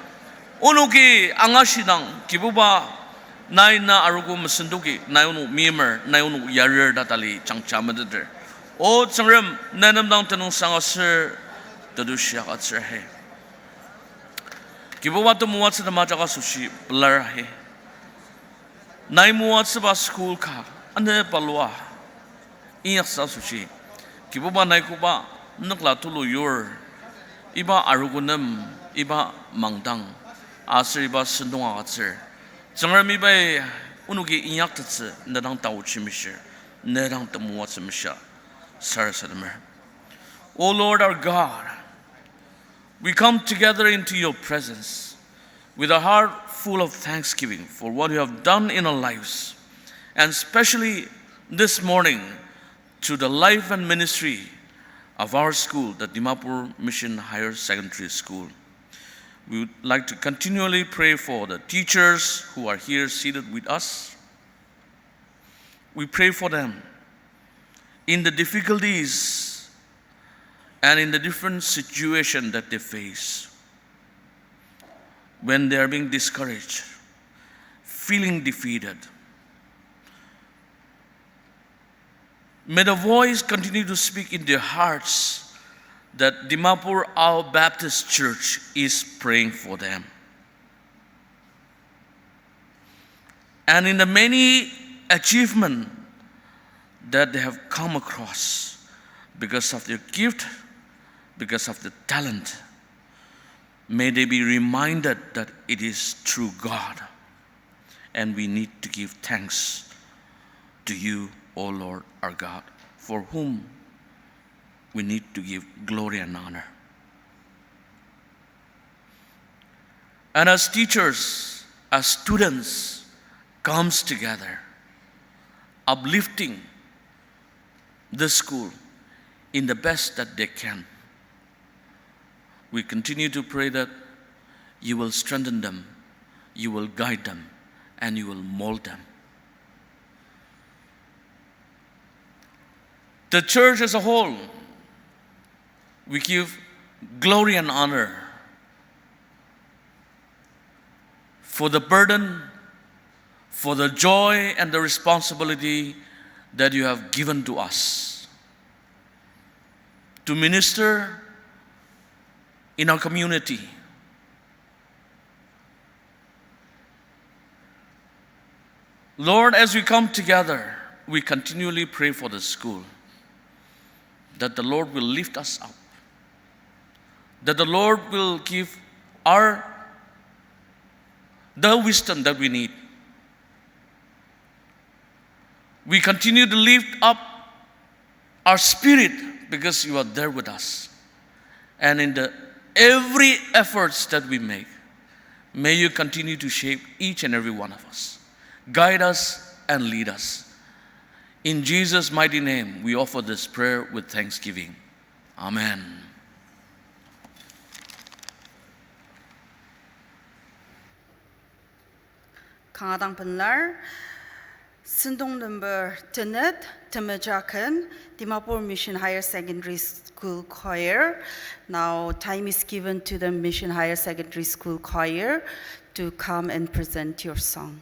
onoki angashidang, Kibuba, nai na arogo mesendoki, nai onok meimer, nai onok yarir ta tali jangja meteter. O Tsüngrem, ne nem dang tenüngsang aser tetushi agütsür he. Kibuba, temoatsütem ajak asoshi pelar he. Nai moatsüba school ka, ane palua inyaksa asoshi, Kibuba, nai koba nükla tulu yur, iba arogo nem, iba mangdang, aser iba sentong agütsür. Tsüngrem, ibai onoki inyaktettsü ne dang taochi mishir, ne dang temoatsü mishia sarasademer. O Lord our God, we come together into your presence with a heart full of thanksgiving for what you have done in our lives, and especially this morning through the life and ministry of our school, the Dimapur Mission Higher Secondary School. We would like to continually pray for the teachers who are here seated with us. We pray for them in the difficulties and in the different situation that they face, when they are being discouraged, feeling defeated. May the voice continue to speak in their hearts that Dimapur Ao Baptist Church is praying for them. And in the many achievement that they have come across because of their gift, because of the talent, may they be reminded that it is through God. And we need to give thanks to you, O Lord our God, for whom we need to give glory and honor. And as teachers, as students comes together, uplifting the school in the best that they can, we continue to pray that you will strengthen them, you will guide them, and you will mold them. The church as a whole, we give glory and honor for the burden, for the joy and the responsibility that you have given to us to minister in our community. Lord, as we come together, we continually pray for the school, that the Lord will lift us up, that the Lord will give our, the wisdom that we need. We continue to lift up our spirit because you are there with us. And in the every efforts that we make, may you continue to shape each and every one of us. Guide us and lead us. In Jesus' mighty name, we offer this prayer with thanksgiving. Amen. Kanga dang pelar, sentong number tenet, temeja ken, Dimapur Mission Higher Secondary School Choir. Now, time is given to the Mission Higher Secondary School Choir to come and present your song.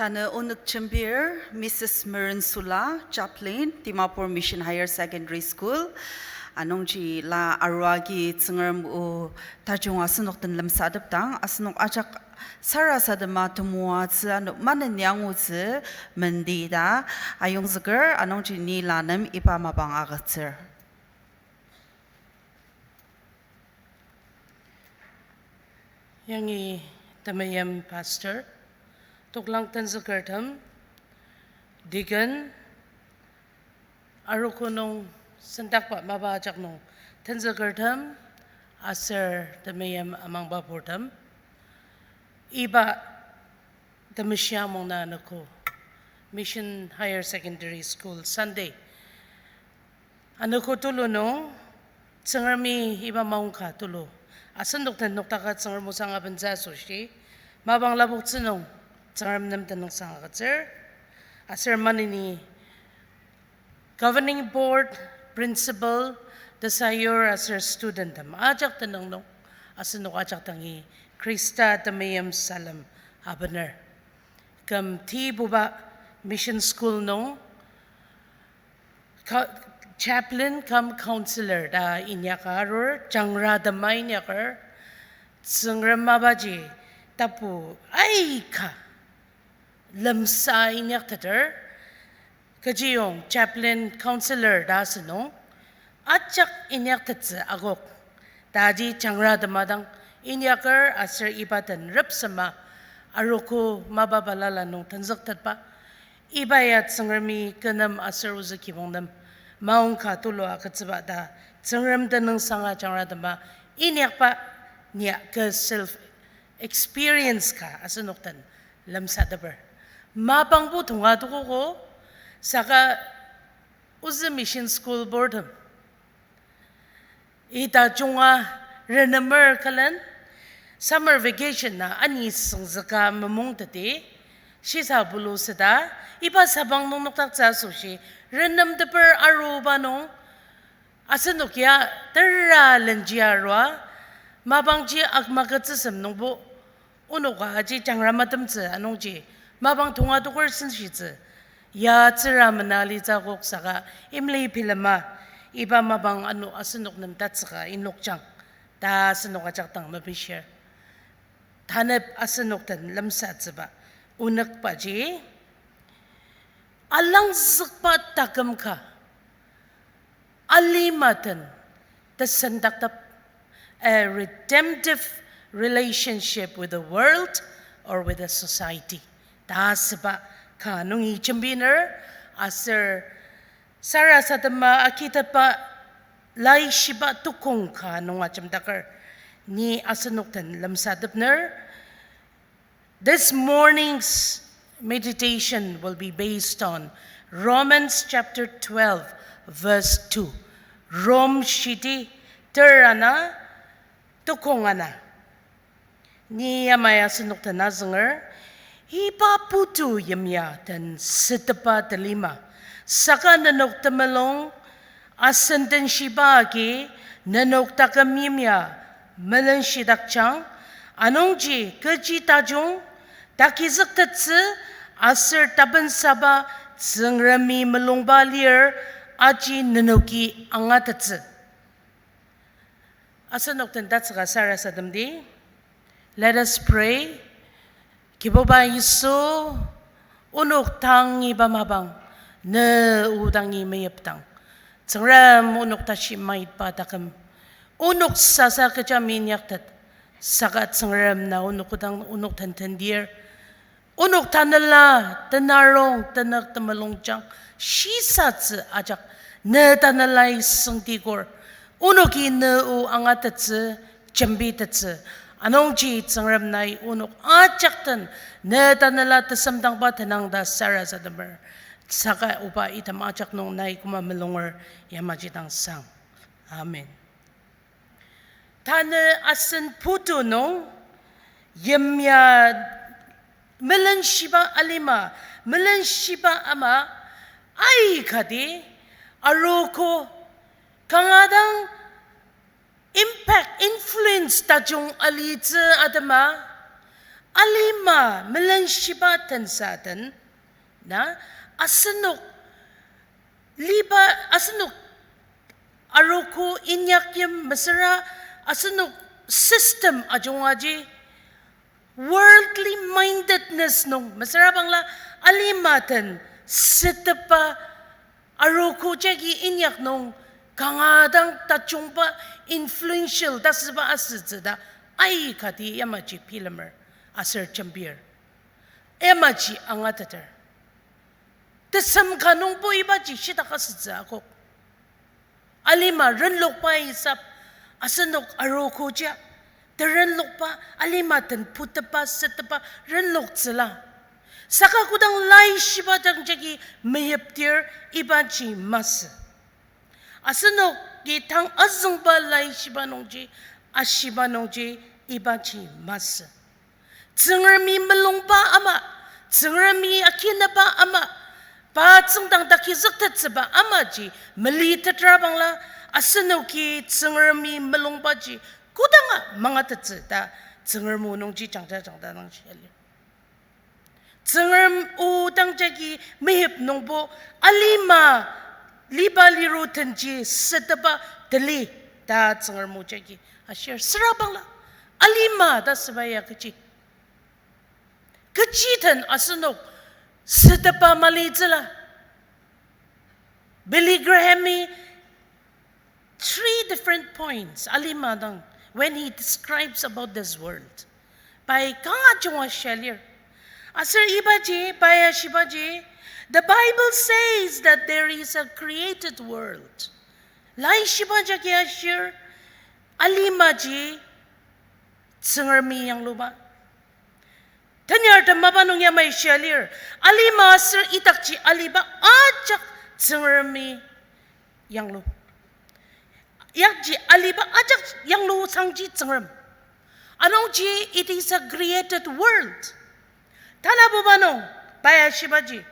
Tanü onük jembir Missus Merensula, Chaplain, Dimapur Mission Higher Secondary School. Anungji la arua agi Tsüngrem o tajung asenok den lemsatepdang, asenok ajak sarasadema temoatsü ano maneni angutsü mendita ayongzüker, anungji ni la nem iba mapang agütsür. Yangi temeim pastor, toklang tenzükertem, deacon, arogo nung sendakba mapa ajak nung tenzükertem, Aser temeim amangba purtem, iba temeshi amung na anogo Mission Higher Secondary School Sunday anogo tulu nung, Tsüngremi iba maongka tulu asenok den noktaka Tsüngrem osang abentsü asoshi, mapang lapoktsü nung Tsüngrem nem tenüngsang agütsür. Aser maneni Governing Board, Principal, tesayur aser studenttem ajak tenüng nung asenok ajak dangi Khrista temeim salem abener. Küm tibuba Mission School nung ka-, chaplain cum counselor ta inyaka arur, jangra tema inyaker, Tsüngrem mapaji tapu aika lemsa inyakteter, kechiyong chaplain counselor ta asünung, ajak inyaktettsü akok, taji jangra tema dang inyaker aser iba den repsema arogo mapa balala nung tenzüktetba, iba ya Tsüngremi kü nem aser ozü kibong nem maongka tulu agütsüba ta Tsüngrem tenüngsanga jangra tema inyakba nia kü self experience ka asenok den lemsateper. Mapangbo tonga tokogo, saka ozü Mission School Boardtem ita junga renemer külen summer vacation na ani süngzüka memungteti, shisa bulu süda, iba sabang nung nokdaktsü asoshi, renemteper aruba nung, asenok ya tera lenji arua, mapangji akmaketsüsem nungbo, onoka aji jangra matemtsü anungji, mapang tonga toker senshitsü, ya tsüra mena alitsü akok saka imli bilema, iba mapang ano asenok nem tatsüka inokjang ta asenok ajak dang mepishir. Tanep asenok den lemsatsüba onükbaji, alangzükba taküm ka alima den tesendaktep, a redemptive relationship with the world or with the society ta asüba ka nungi jembiner, aser sarasadema agitetba laishiba tukong ka nung ajemdaker ni asenok den lemsatepner. This morning's meditation will be based on Romans chapter twelve, verse two. Rom shidi ter ana, tukong ana. Ni yamai asenok den azünger, iba putu yimya den sütepa telima, saka nenok temulung asen denshiba agi nenok taküm yimya melenshitakjang, anungji kechi tajung, takizüktettsü aser tapensaba Tsüngremi mulungba lir aji nenoki angatettsü. Asenok den tatsüka sarasademdi. Let us pray. Kibuba Yisu, onok tang iba mapang, ne o dangi meyipdang, Tsüngrem onok tashi maitba taküm, onok sasa kecha minyaktet, saka Tsüngrem na onok kodang onok tentendir, onok tanela, tenarong, tenük temulungjang, shisatsü ajak, ne tanelai süngtikor, onoki ne o angatettsü, jembitettsü, anungji Tsüngrem nai onok ajak den, ne tanela tesemdangba tenang ta sarasademer, saka oba item ajak nung nai koma mulunger yamaji dang sang. Amen. Tanü asen putu nung yimya melenshiba alima, melenshiba ama aikati arogo kanga dang impact, influence tajung alitsü atema, alima melenshiba tensa den, na, asenok liba, asenok arogo inyakyim mesüra asenok system ajungaji worldly mindedness nung mesüra bangla alima den sütepa arogo jagi inyak nung kanga dang tajungba influential tasüba asütsü ta aikati yamaji bilemer aser jembir. Yamaji angateter. Tesem ka nungbo ibaji shitak asütsü akok. Alima renlokba isap, Asenok arogoja, terenlokba, alima den puteba, seteba, renloktsüla. Saka kodang laishiba dang jagi meyipdir ibaji masü. Asenoki tang azüngba laishiba nungji, ashiba nungji ibaji masü. Tsüngremi mulungba ama, Tsüngremi akinaba ama, pa tsüngdang takizüktettsüba amaji melitetra bangla, asenoki Tsüngremi mulungbaji kodanga mangatettsü ta Tsüngrem o nungji jangja jangja nangshia lir. Tsüngrem o dang jagi meyip nungbo alima liba liru tenji seteba tali ta Tsüngrem o jagi ashir. Süra bangla alima ta süba ya kechi? Kechi den asenok seteba malitsüla? Billy Graham-i three different points alima dang when he describes about this world. Pai kanga junga shia lir. Aser ibaji, pai ashibaji, the Bible says that there is a created world. Laishiba jagi ashir, alimaji Tsüngremi yangluba. Tenyar temaba nung yamai shia lir, alima aser idakji aliba ajak Tsüngremi yanglu. Yakji aliba ajak yanglu sangji Tsüngrem. Anungji, it is a created world. Tanabuba nung, pai ashibaji,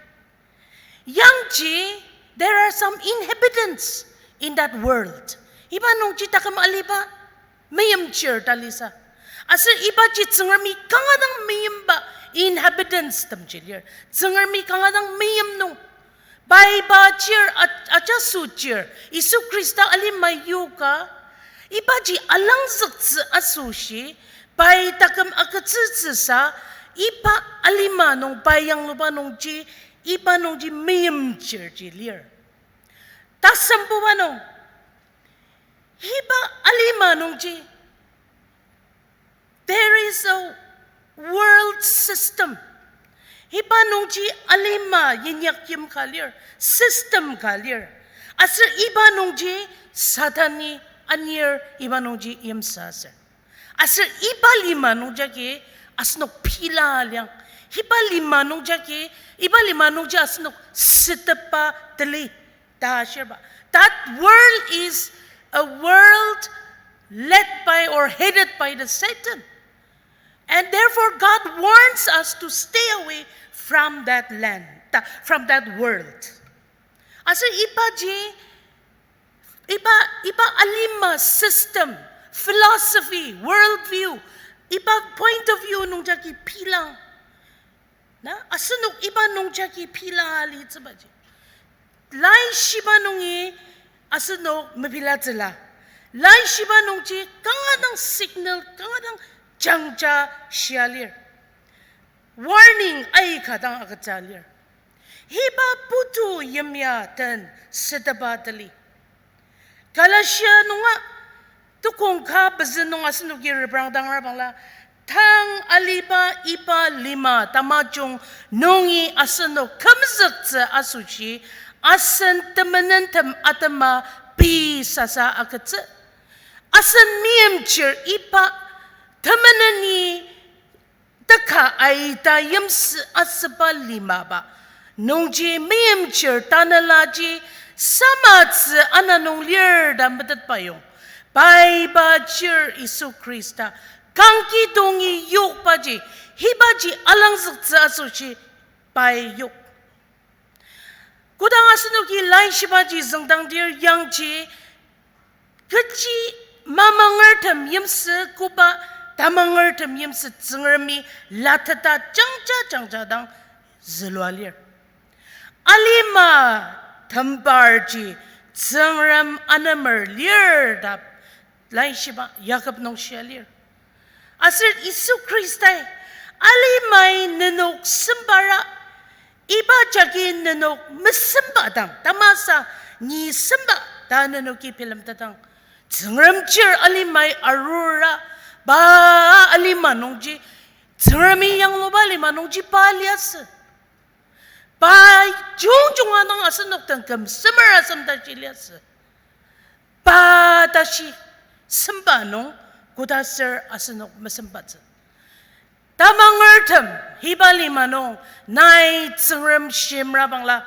yangji, there are some inhabitants in that world. Iba nungji taküm aliba meimchir ta lisa. Aser ibaji Tsüngremi kanga dang meimba inhabitants temji lir. Tsüngremi kanga dang meim nung, pai iba chir a-, ajaso chir, Yisu Khrista alima yoka, ibaji alangzüktsü asoshi, pai taküm agütsütsüsa, iba alima nung pai yangluba nungji, iba nungji meimchirji lir. Tasembuba nung, iba alima nungji, there is a world system. Iba nungji alima yinyakyim ka lir, system ka lir. Aser iba nungji Satani anir iba nungji yimsü aser. Aser iba lima nungjagi asenok pila liang. Iba lima nungjagi, iba lima nungji asenok seteba tali ta ashirba. That world is a world led by or headed by the Satan. And therefore God warns us to stay away from that land, tha-, from that world. Aser ibaji, iba, iba alima system, philosophy, worldview, iba point of view nungjagi pilang. Na, asenok iba nungjagi pila litsübaji, laishiba nungi asenok mepilatsüla. Laishiba nungji kanga dang signal, kanga dang jangja shia lir. Warning aika dang agütsü lir. Iba putu yimya den seteba tali. Galatia nunga tukong ka pezü nung asenoki reprangdangra bangla, tang aliba iba lima tamajung nungi asenok kümzüktsü asoshi, asen temenentem atema pei sasa agütsü. Asen meimchir iba temeneni teka aita yimsü asüba limaba nungji meimchir tanelaji samatsü ana nung lir ta metetba yong, pai iba chir Yisu Khrista kangki tongi yokbaji, ibaji alangzüktsü asoshi pai yok. Kodang asenoki laishibaji züngdangdir yangji, kechi mamangertem yimsü koba tamangertem yimsü Tsüngremi lateta jangja jangja dang zülua lir. Alima tembarji Tsüngrem anemer lir ta laishiba Yakob nung shia lir. Aser Yisu Khristai, alimai nenok sembara, iba jagi nenok mesemba dang, tamasa ni semba ta nenoki bilemtetang, Tsüngrem chir alimai arura, pa alima nungji Tsüngremi yangluba lima nungji pa liasü. Pa jungjunga dang asenok den küm semera semtashi liasü. Pa tashi, semba nung, koda ser asenok mesembatsü. Tamangertem, iba lima nung, nai Tsüngrem shimra bangla,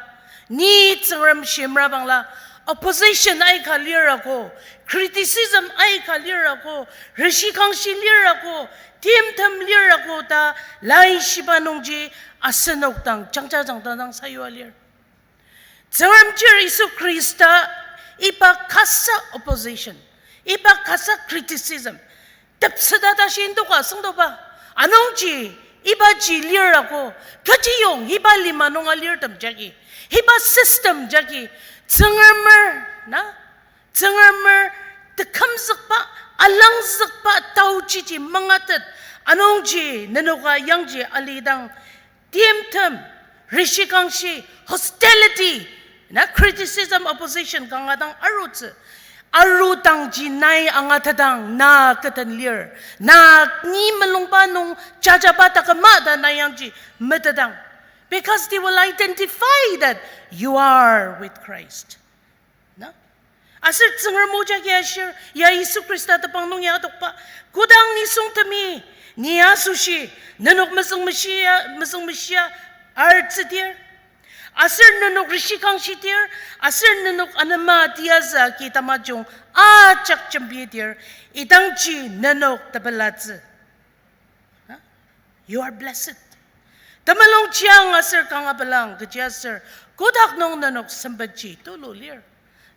ni Tsüngrem shimra bangla, opposition aika lirako, criticism aika lirako, reshikangshi lirako, timtem lirako ta laishiba nungji asenok dang jangja jangta dang sayua lir. Tsüngrem chir Yisu Khrista iba kasa opposition, iba kasa criticism, tepseta tashi indoka süngdoba. Anungji, ibaji lirako, kechiyong iba lima nunga lirtem jagi, iba system jagi, Tsüngremer, na? Tsüngremer tekümzükba, alangzükba taochiji mangatet, anungji nenoka yangji alidang, timtem, reshikangshi, hostility, na criticism, opposition kanga dang arutsü. Arudangji nai angatedang na kü den lir. Na ni mulungba nung jajaba taküma ta na yangji metetang. Because they will identify that you are with Christ. Na? Aser Tsüngrem o jagi ashir, ya Yisu Khrista tepang nung ya adokba, kodang nisungtemi, ni asoshi, nenok mezüngmeshia, mezüngmeshia, artsüdir. Aser nenok reshikangshidir, aser nenok anema tiyazü ki tamajung ajak jembidir, idangji nenok tepelatsü. Huh? You are blessed. Temulung chiang aser kanga pelang, kechi aser, kotak nung nenok sempetji tulu lir.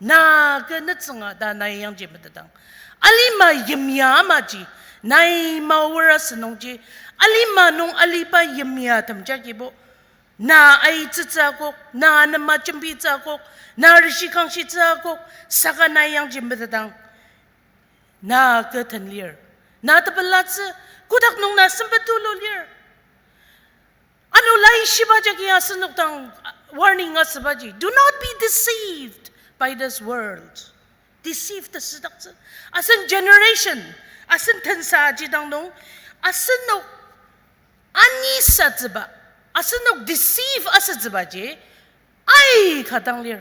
Na kü nütsünga ta nai yangji metetang. Alima yimya amaji, nai maor asünungji, alima nung aliba yimya temjagibo. Na aitsütsü akok, na anema jembitsü akok, na reshikangshitsü akok, saka nai yangji metetang. Na kü den lir. Na tepelatsü, kotak nung na sempet tulu lir. Ano laishiba jagi asenok dang warning asübaji. Do not be deceived by this world. Deceive tesüdaktsü. Asen generation, asen tensa aji dang nung, asenok anisatsüba, asenok deceive asütsübaji, aika dang lir.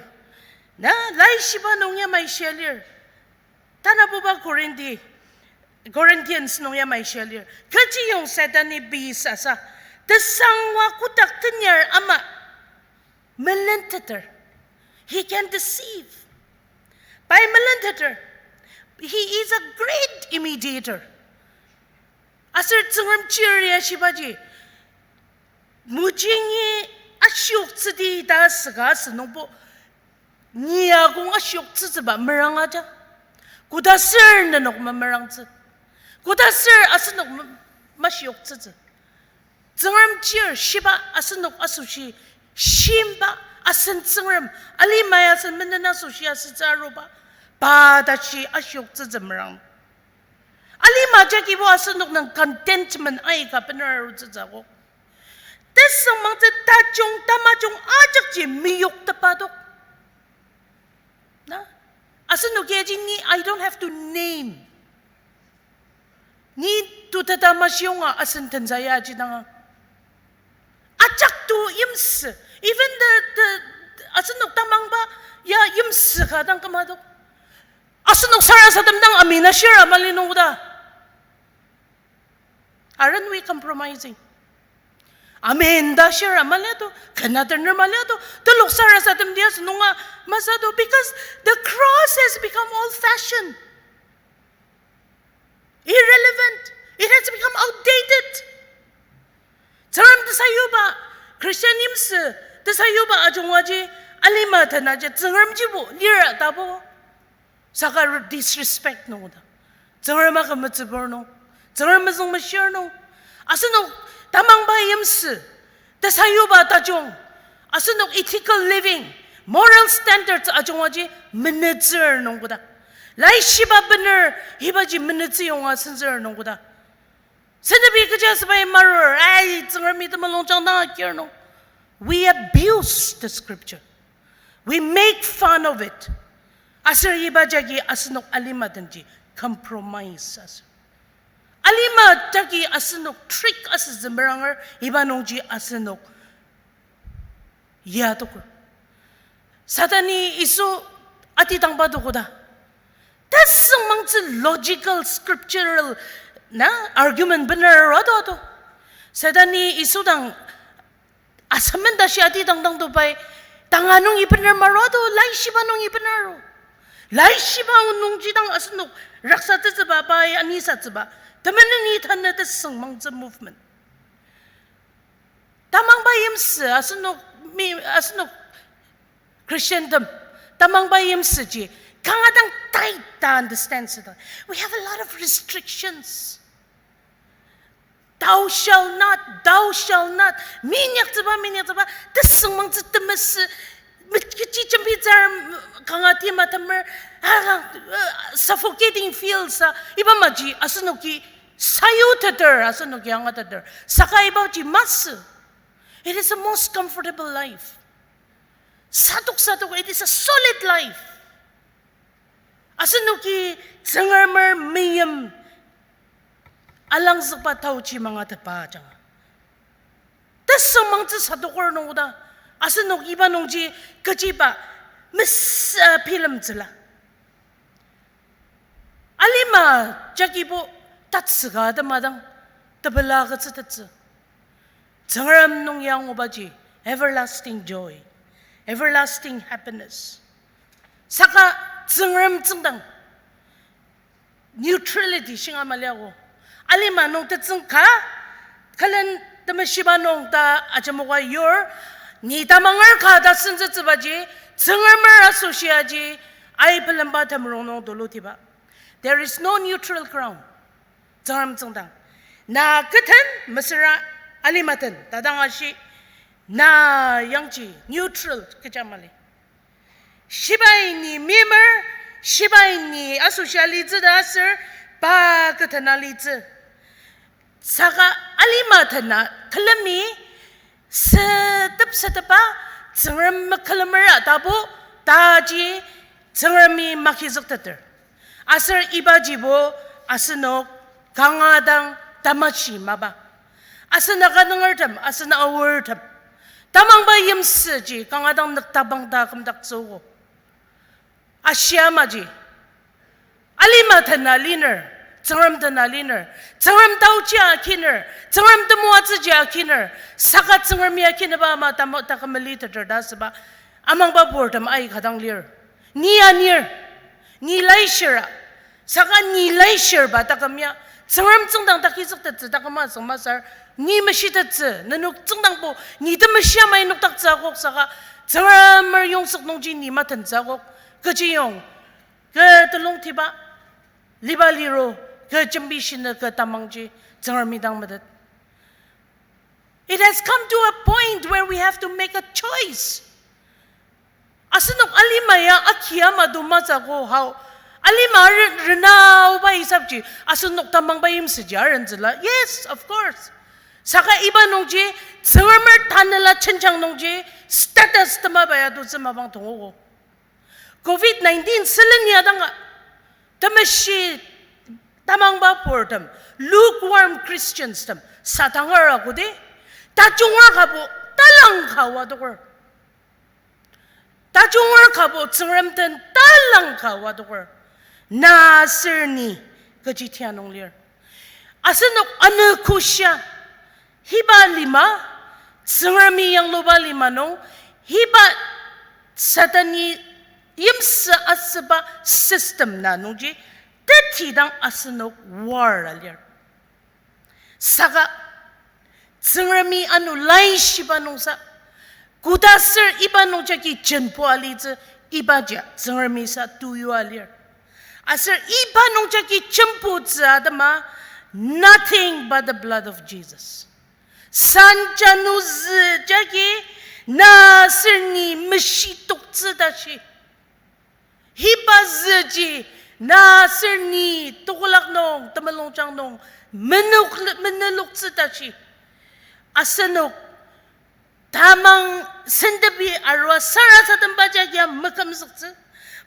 Na laishiba nung yamai shia lir. Tanabuba Korinti, Corinthians nung yamai shia lir. Kechiyong Satan-i bi sasa, tesangwa kotak tenyar ama melenteter. He can deceive. Pai melenteter. He is a great imitator. Aser Tsüngrem chir ya shibaji, mujingi ashioktsüdi ta süka asünungbo, ni akong ashioktsütsüba merang aja. Koda ser nenok memerangtsü. Koda ser asenok me-, mashioktsütsü. Tsüngrem chir shiba asenok asoshi shimba asen Tsüngrem, alimai asen menen asoshi asütsü aruba, pa tashi ashioktsütsü merang. Alima jagibo asenok nung contentment aika bener arutsütsü akok. Tesüngmangtsü tajung tamajung ajakji meyoktepa dok. Na? Asenok yaji ni, I don't have to name. Ni tuteta mashiyonga asen tensa ya aji danga. Ajak tu yimsü. Even the, the, asenok tamangba ya yimsü ka dang küma dok. Asenok sarasadem dang amen ashira mali nungda. Aren't we compromising? Amen ta shira mali ato, kena tener mali ato, telok sarasadem dia senunga masü ato, because the cross has become old-fashioned, irrelevant, it has become outdated. Tsüngrem tesayuba, Christian yimsü tesayuba ajungwaji, alima tenaji, Tsüngremjibo lira tabo. Saka disrespect nung oda. Tsüngrem akümetsübur nung. Tsüngrem mezüngmeshir nung. Asenok tamangba yimsü, tesayuba tajung, asenok ethical living, moral standards ajungwaji menetsür nung koda. Laishiba bener, hibaji menetsü yonga senzür nung koda. Senepi kecha sepai marur, ai, Tsüngremi temulung jang dang akir nung. We abuse the scripture. We make fun of it. Aser iba jagi asenok alima denji compromise aser. Alima jagi asenok trick asütsü meranger, iba nungji asenok ya tokur. Satani Yisu atidangba tokoda. Tesüngmangtsü logical, scriptural, na, argument bener ado ado. Satan-i Yisu dang asamen tashi ati dang dang to pai, tanga nungi bener maro ado, laishiba nungi bener aro. Laishiba nungji dang asenok raksatsütsüba pai anisatsüba. Temeneni tanü tesüngmangtsü movement. Tamangba yimsü, asenok mi, asenok Christian tem, tamangba yimsüji, kanga dang tight ta understand süda. We have a lot of restrictions. Thou shall not, thou shall not. Minyaktsüba, minyaktsüba, tesüngmangtsü temesü, mit-, kechi jembitsür, kanga tima temer, ah, uh, suffocating feels, ah, iba maji, asenoki, sayuteter, asenoki angateter. Saka ibaji masü. It is the most comfortable life. Sadok sadok, it is a solid life. Asenoki Tsüngremer meim alangzükba taochi mangatetba ajanga. Tesüngmangtsü sadoker nung oda, asenok iba nungji kechiba mesa bilemtsüla. Alima jagibo tatsüka tema dang tepela agütsütettsü. Tsüngrem nung ya angubaji everlasting joy, everlasting happiness. Saka Tsüngrem tsüngdang neutrality shinga maliago. Alima nung tetsüng ka, kalen temeshiba nung ta ajemoka yur, ni tamanger ka ta senzütsübaji, Tsüngremer asoshi aji, ai pelemba temrong nung tulutiba. There is no neutral ground. Tsüngrem tsüngdang. Na keten mesüra alima den, tadang ashi, na yangji neutral kecha mali. Shibai ni meimer, shibai ni asoshi alitsü ta aser, pa keten alitsü. Saka alima tena külemi setep setepa Tsüngrem mekülemera tabu taji Tsüngremi makizükteter. Aser ibajibo asenok kanga dang tamashi mapa. Asen Naga nungertem, asen Aortem. Tamangba yimsüji kanga dang nüktabang ta kümdaktsüogo. Ashi amaji. Alima tena liner, Tsüngrem tena liner, Tsüngrem taochi akiner, Tsüngrem temoatsüji akiner, saka Tsüngrem ya kineba ama tamo-, takümeliteter ta süba, amangba purtem aika dang lir. Ni anir, ni laishira, saka ni laishirba taküm ya, Tsüngrem tsüngdang takizüktettsü taküm asüng masür, ni meshitettsü, nenok tsüngdangbo, ni temeshi ama inokdaktsü akok saka, Tsüngremer yongzük nungji ni matentsü akok, kechiyong, kü telungtiba, liba liro, kü jembishina, kü tamangji, Tsüngremi dang metet. It has come to a point where we have to make a choice. Asenok alima ya aki ama do matsüko hao. Alima re-, rena oba hisapji, asenok tamangba yimsüji arentsüla. Yes, of course. Saka iba nungji, Tsüngremer tanela chenchang nungji, status temaba ya do tsü mapang tongogo. Covid nineteen sülen ya danga, temeshi tamangba purtem, lukewarm Christians tem, satanger akodi, tajunger kabo, talang ka wadoker. Tajunger kabo Tsüngrem den talang ka wadoker. Na aser ni kechi tia nung lir. Asenok ano kushia. Hiba lima, Tsüngremi yangluba lima nung, hiba Satan-i yimsü asüba system na nungji, teti dang asenok war alir. Saka, Tsüngremi ano laishiba nungsa, koda aser iba nungjagi jenbo alitsü, ibaji Tsüngremi sa tuyu alir. Aser iba nungjagi jenbotsü atema, nothing but the blood of Jesus. Sanjanuzü jagi na aser ni meshitoktsü tashi. Hiba züji na aser ni tokolak nung, temulungjang nung, menuk-, meneloktsü tashi. Asenok tamang sentepi arua sarasademba jagi ya mekümzüktsü.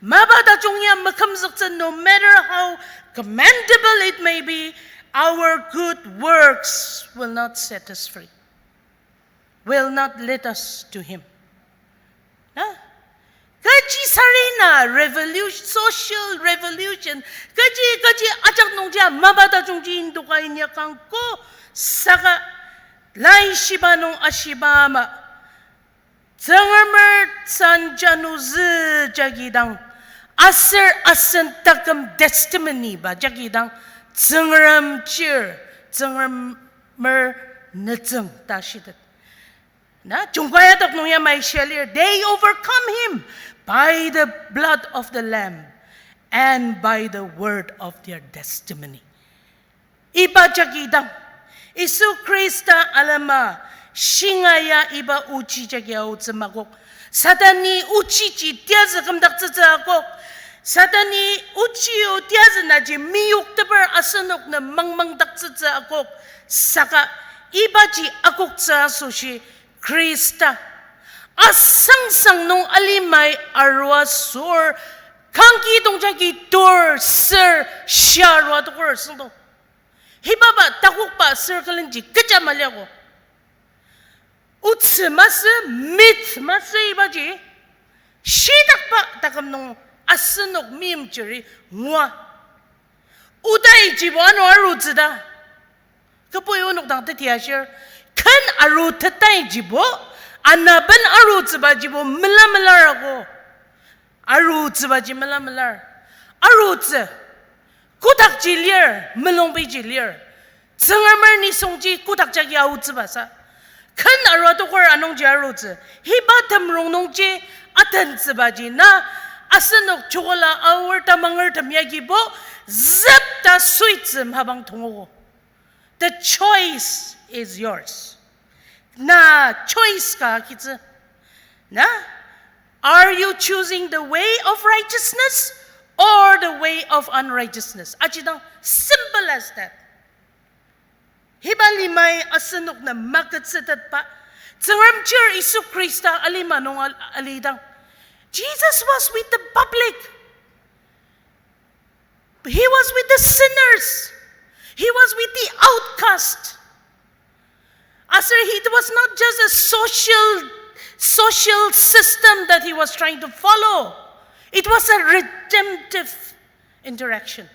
Mapa tajung ya mekümzüktsü, no matter how commendable it may be, our good works will not set us free, will not lead us to Him. Na? Kechi sarena revolution, social revolution, kechi, kechi ajak nungji mapa tajungji indoka inyakangko, saka Laishiba nung ashiba ama, Tsüngremer san januzü jagi dang, aser asen taküm testimony ba jagi dang, Tsüngrem chir, Tsüngremer nütsüng ta shitet. Na, Jungkai adok nung yamai shia lir, they overcome him by the blood of the Lamb and by the word of their testimony. Iba jagi dang, Yisu Khrista alema shinga ya iba ochi jagi aotsü makok. Satani ochiji tiazü kümdaktsütsü akok. Satani ochi-o tiazü naji meyokteper asenok nem mangmangdaktsütsü akok. Saka ibaji akoktsü asoshi Khrista asangsang nung alimai arua sür, kangki dong jagi tur sür shia arua tokur süngdo. Hibaba takokba sür külenji kecha maliago. Otsü masü, myth masü ibaji, shitakba taküm nung asenok meimchiri ngua. Odaijibo ano arutsü ta. Kübok onok dang teti ashir. Ken arutetaijibo, anaben arutsübajibo mela melarago. Arutsübaji mela melar. Arutsü. Kodakji lir, mulungbiji lir. Tsüngremer nisungji kodak jagi aotsübasa. Ken arua tokur anungji arutsü. Hiba temrong nungji atentsübaji na asenok chokola aor tamangertem yagibo zepta suitsü mapang tongogo. The choice is yours. Na choice ka kitsü. Na? Are you choosing the way of righteousness or the way of unrighteousness? Ajidang simple as that. Hiba limai asenok nem maketsütetba. Tsüngrem chir Yisu Khrista alima nung al-, alidang. Jesus was with the public. He was with the sinners. He was with the outcast. Aser he, it was not just a social, social system that he was trying to follow. It was a redemptive interaction.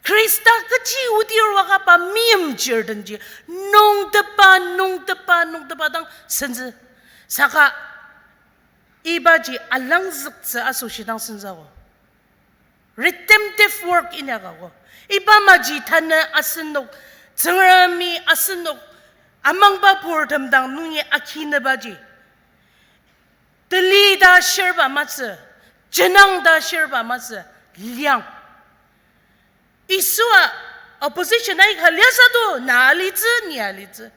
Khrista kechi udir wakaba meimchir denji, nungtepa, nungtepa, nungtepa dang sentsü. Saka ibaji alangzüktsü asoshi dang sentsügo. Redemptive work inyakako. Iba maji tanü asenok, Tsüngremi asenok, amangba purtem dang nungi akinebaji. Teli ta shirba masü, jenang ta shirba masü, liang. Yisua opposition aika liasado, na alitsü, ni alitsü.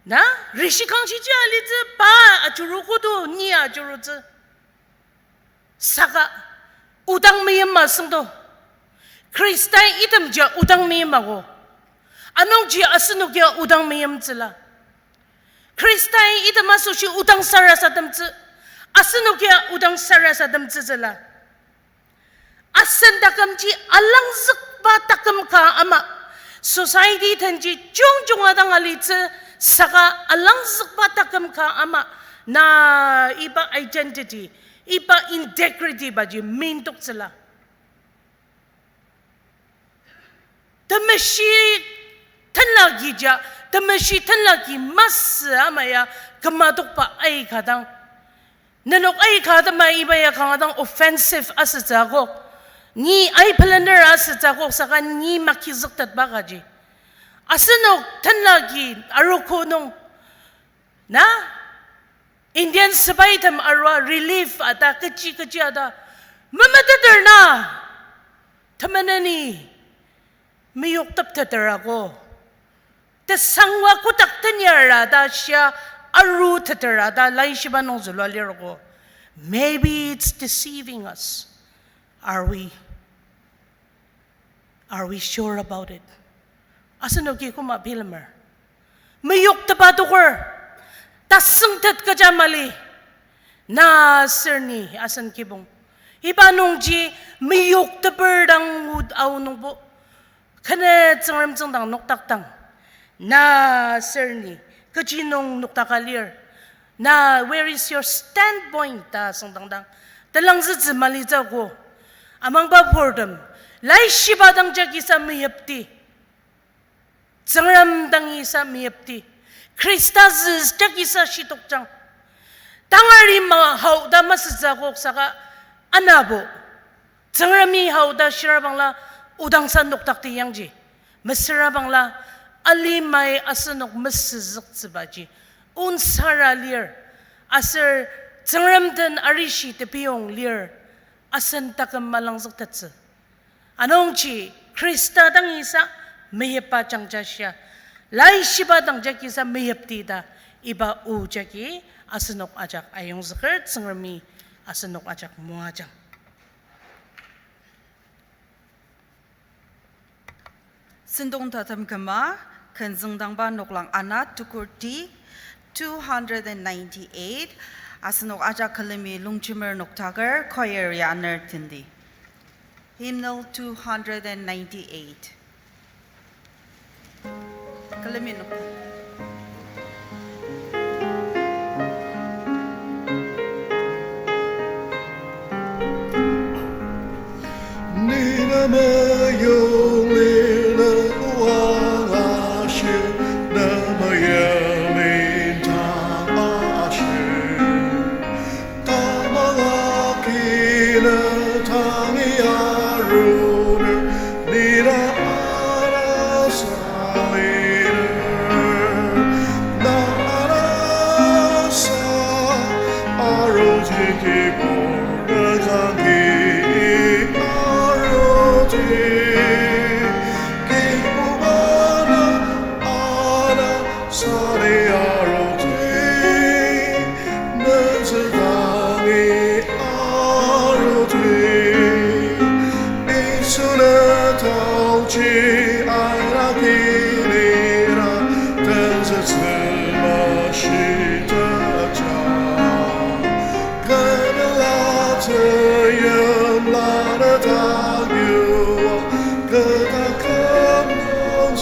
Na, rishi kangshiji alitsü, pa ajuru kodo, ni ajurutsü. Saka, odang meima süngdo. Khristai itemji odang meimako. Anungji asenok ya odang meimtsüla. Khristai item asoshi odang sarasademtsü. Asenok ya odang sarasademtsütsüla. Asen takümji alangzükba taküm ka ama, society tenji jungjunga dang alitsü, saka alangzükba taküm ka ama, na iba identity, iba integrity baji mintoktsüla. Temeshi tenlaki ja, temeshi tenlaki masü ama ya kümatokba aika dang. Nenok aika atema iba ya kanga dang offensive asütsü akok. Ni aipelener asütsü akok saka ni makizüktetba kaji. Asenok tenlaki arogo nung. Na? Indian sepaitem arua relief ata kechi kechi ata. Memeteter na. Temeneni. Meyoktepteter ako. Tesangwa kotak tenyara ta shia aruteter ta laishiba nung zülua liroko. Maybe it's deceiving us. Are we, are we sure about it? Asenoki koma bilemer. Meyoktepa toker. Tasüngtet kecha mali. Na sürni asen kibong. Iba nungji meyokteper dang ngut aonungbo. Kene Tsüngrem tsüngdang noktak dang. Na sürni, kechi nung noktaka lir. Na, where is your standpoint ta asüngdangdang, telangzütsü malitsü ko. Amangba purtem, laishiba dang jagi sa meyipti. Tsüngrem dangi sa meyipti. Khrista züs jagi sa shitokjang. Tangari ma hau ta masütsü akok saka anabo. Tsüngremi hau ta shirabangla odang sa noktakti yangji. Mesürabangla alimai asenok mesüzüktsübaji onsara lir. Aser Tsüngrem den arishi tepiyong lir. Asen taküm malangzüktettsü. Anungji Khrista dangi sa meyipba jangja shia, laishiba dang jagi sa meyipti ta iba o jagi asenok ajak ayongzüker, Tsüngremi asenok ajak moajang. Sentong tatem küma, ken züngdangba noklang ana tukur ti, two hundred and ninety-eight, asenok ajak külemi longjemer noktaker choir ya aner tendi. Hymnal two hundred and ninety-eight. Külemi nokta. Ni na meyong lila wang ashi, na meyong lin tang ashi. Tamala kina tangi aruner, nira arasa liner. Na arasa aruti kibur na kangi aruti. Kibur bana ana sari aruti. Nenzü dangi aruti, Yisu ne taoji aira kinira, tenzütsü mashiteta. Kemela teyimla ne dang yua, kü taküm nung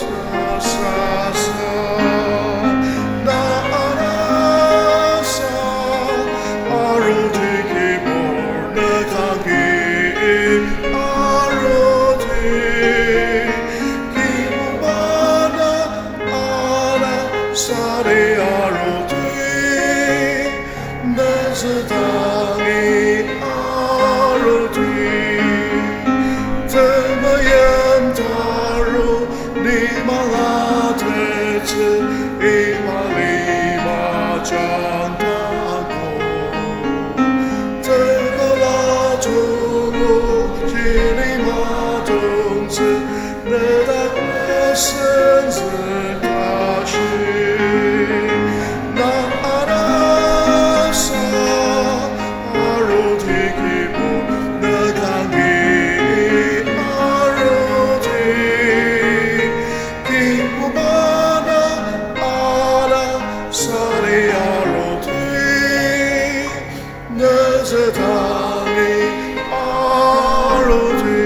sasa, na arasa aruti kibur na kangi aruti. Kibur bana ana sari aruti. Nenzü dangi aruti, temeim taru ni mala tetsü, iba lima jang tako. Tebela tulu ji lima tongtsü, ne dak mesenzük tashi. Na arasa aruti kibur na kangi aruti. Kibur bana ana sari aruti. Nenzü dangi aruti.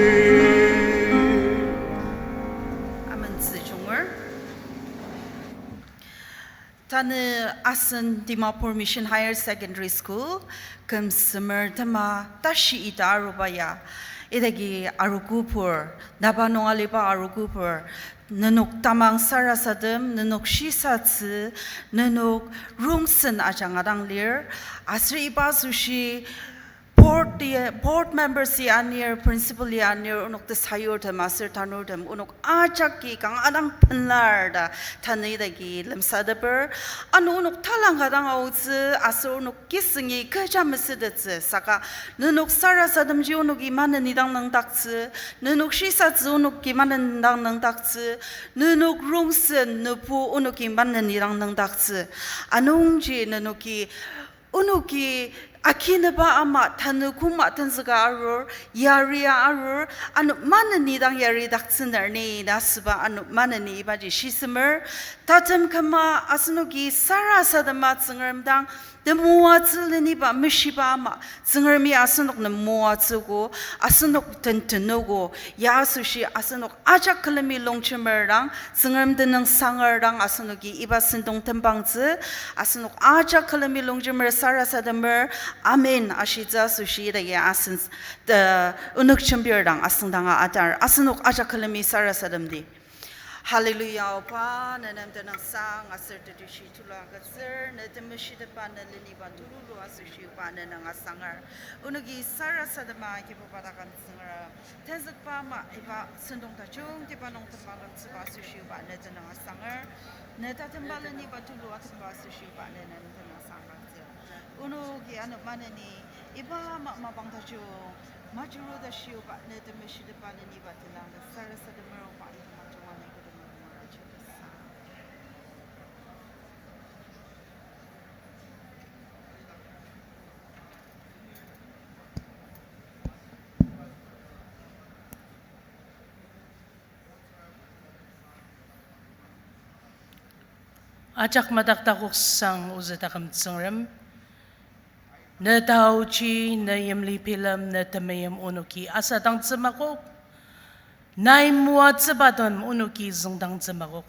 Amen tsü junger. Tanü asen Dimapur Mission Higher Secondary School, küm semer tema tashi ita aruba ya, idagi arogopur, naba nung aliba arogopur, nenok tamang sarasadem, nenok shisatsü, nenok rongsen ajanga dang lir, aser iba asoshi board ya, board members ya anir, principal ya anir, onok tesayurtem aser tanurtem, onok ajaki kanga dang pelar ta tanü idagi lemsateper. Ano onok talangka dang aotsü, aser onok kisengi kecha mesütettsü, saka nenok sarasademji onoki maneni dang nüngdaktsü, nenok shisatsü onoki maneni dang nüngdaktsü, nenok rongsen nübu onoki maneni dang nüngdaktsü. Anungji nenoki onoki akineba ama tanü koma tenzüka arur, yaria arur, ano maneni dang yaridaktsüner ni ta asüba ano maneni ibaji shisemer. Tatem küma asenoki sarasadema Tsüngrem dang Temoatsü leniba meshiba ama, Tsüngremi asenok nem moatsüogo, asenok tentenogo, ya asoshi asenok ajak külemi longjemer dang, Tsüngrem tenüng sanger dang asenoki iba sentong tembangtsü, asenok ajak külemi longjemer sarasademer, amen ashitsü asoshi idagi asen, uh, onok jembir dang asüngdanga atar, asenok ajak külemi sarasademdi. Hallelujah, Oba, ne nem tenüngsang aser tetushi tulu agütsür, ne temeshitepba ne leniba tululu asoshi Oba ne nüng asanger. Onoki sarasadema Kibuba taküm Tsüngrem. Tenzükba ama iba sentong tajungtiba nung temang dangtsüba asoshi Oba ne tenüng asanger. Ne tatemba leniba tulu atemba asoshi Oba ne nem tenüngsang agütsür. Onoki ano maneni iba ama mapang tajung majuru tashi Oba ne temeshitepba leniba tenüng ta sarasademer Oba iba majunga ne kü temulung marachi kasa. Ajak madak takoksang ozü taküm Tsüngrem. Ne taochi, ne yimli bilem, ne temeim onoki asadangtsü makok. Nai moatsübatem onoki züngdangtsü makok.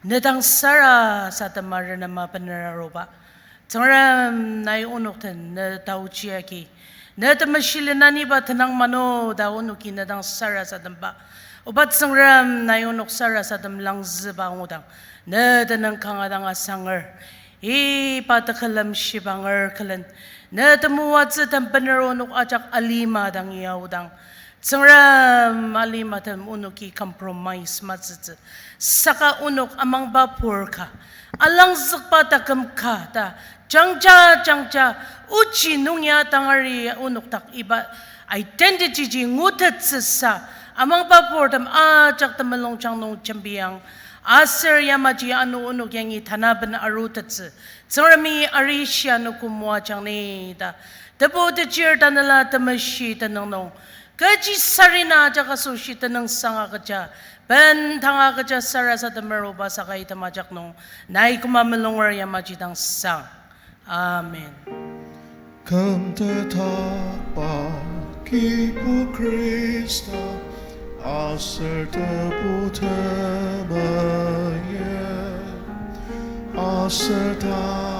Ne dang sarasadema renema bener aruba. Tsüngrem nai onok den ne taochi agi. Ne temeshi lenaniba tenang mano ta onoki ne dang sarasademba. Oba Tsüngrem nai onok sarasadem langzüba angudang. Ne tenüng kanga dang asanger. Iba tekülem shibanger külen. Ne temoatsü tembener onok ajak alima dang ya aodang. Tsüngrem alimatem onoki compromise matsütsü. Saka onok amangba pur ka. Alangzükba taküm ka ta. Jangja, jangja, ochi nung ya tangari onok dak iba identity ji ngutettsüsa, amangba purtem ajak temulungjang nung jembiang, aser yamaji ano onok yangi tanaben arutettsü, Tsüngremi arishi anogo moajang ni ta, Tebu techir Tanela Temeshi tenüng nung, kechi sarena ajak asoshi tenüngsang agüja, bendang agüja sarasademer Oba saka item ajak nung, nai küma mulunger yamaji dang sang. Amen. Kümtetakba Kibu Khrista, aser Tebu temeim, aser ta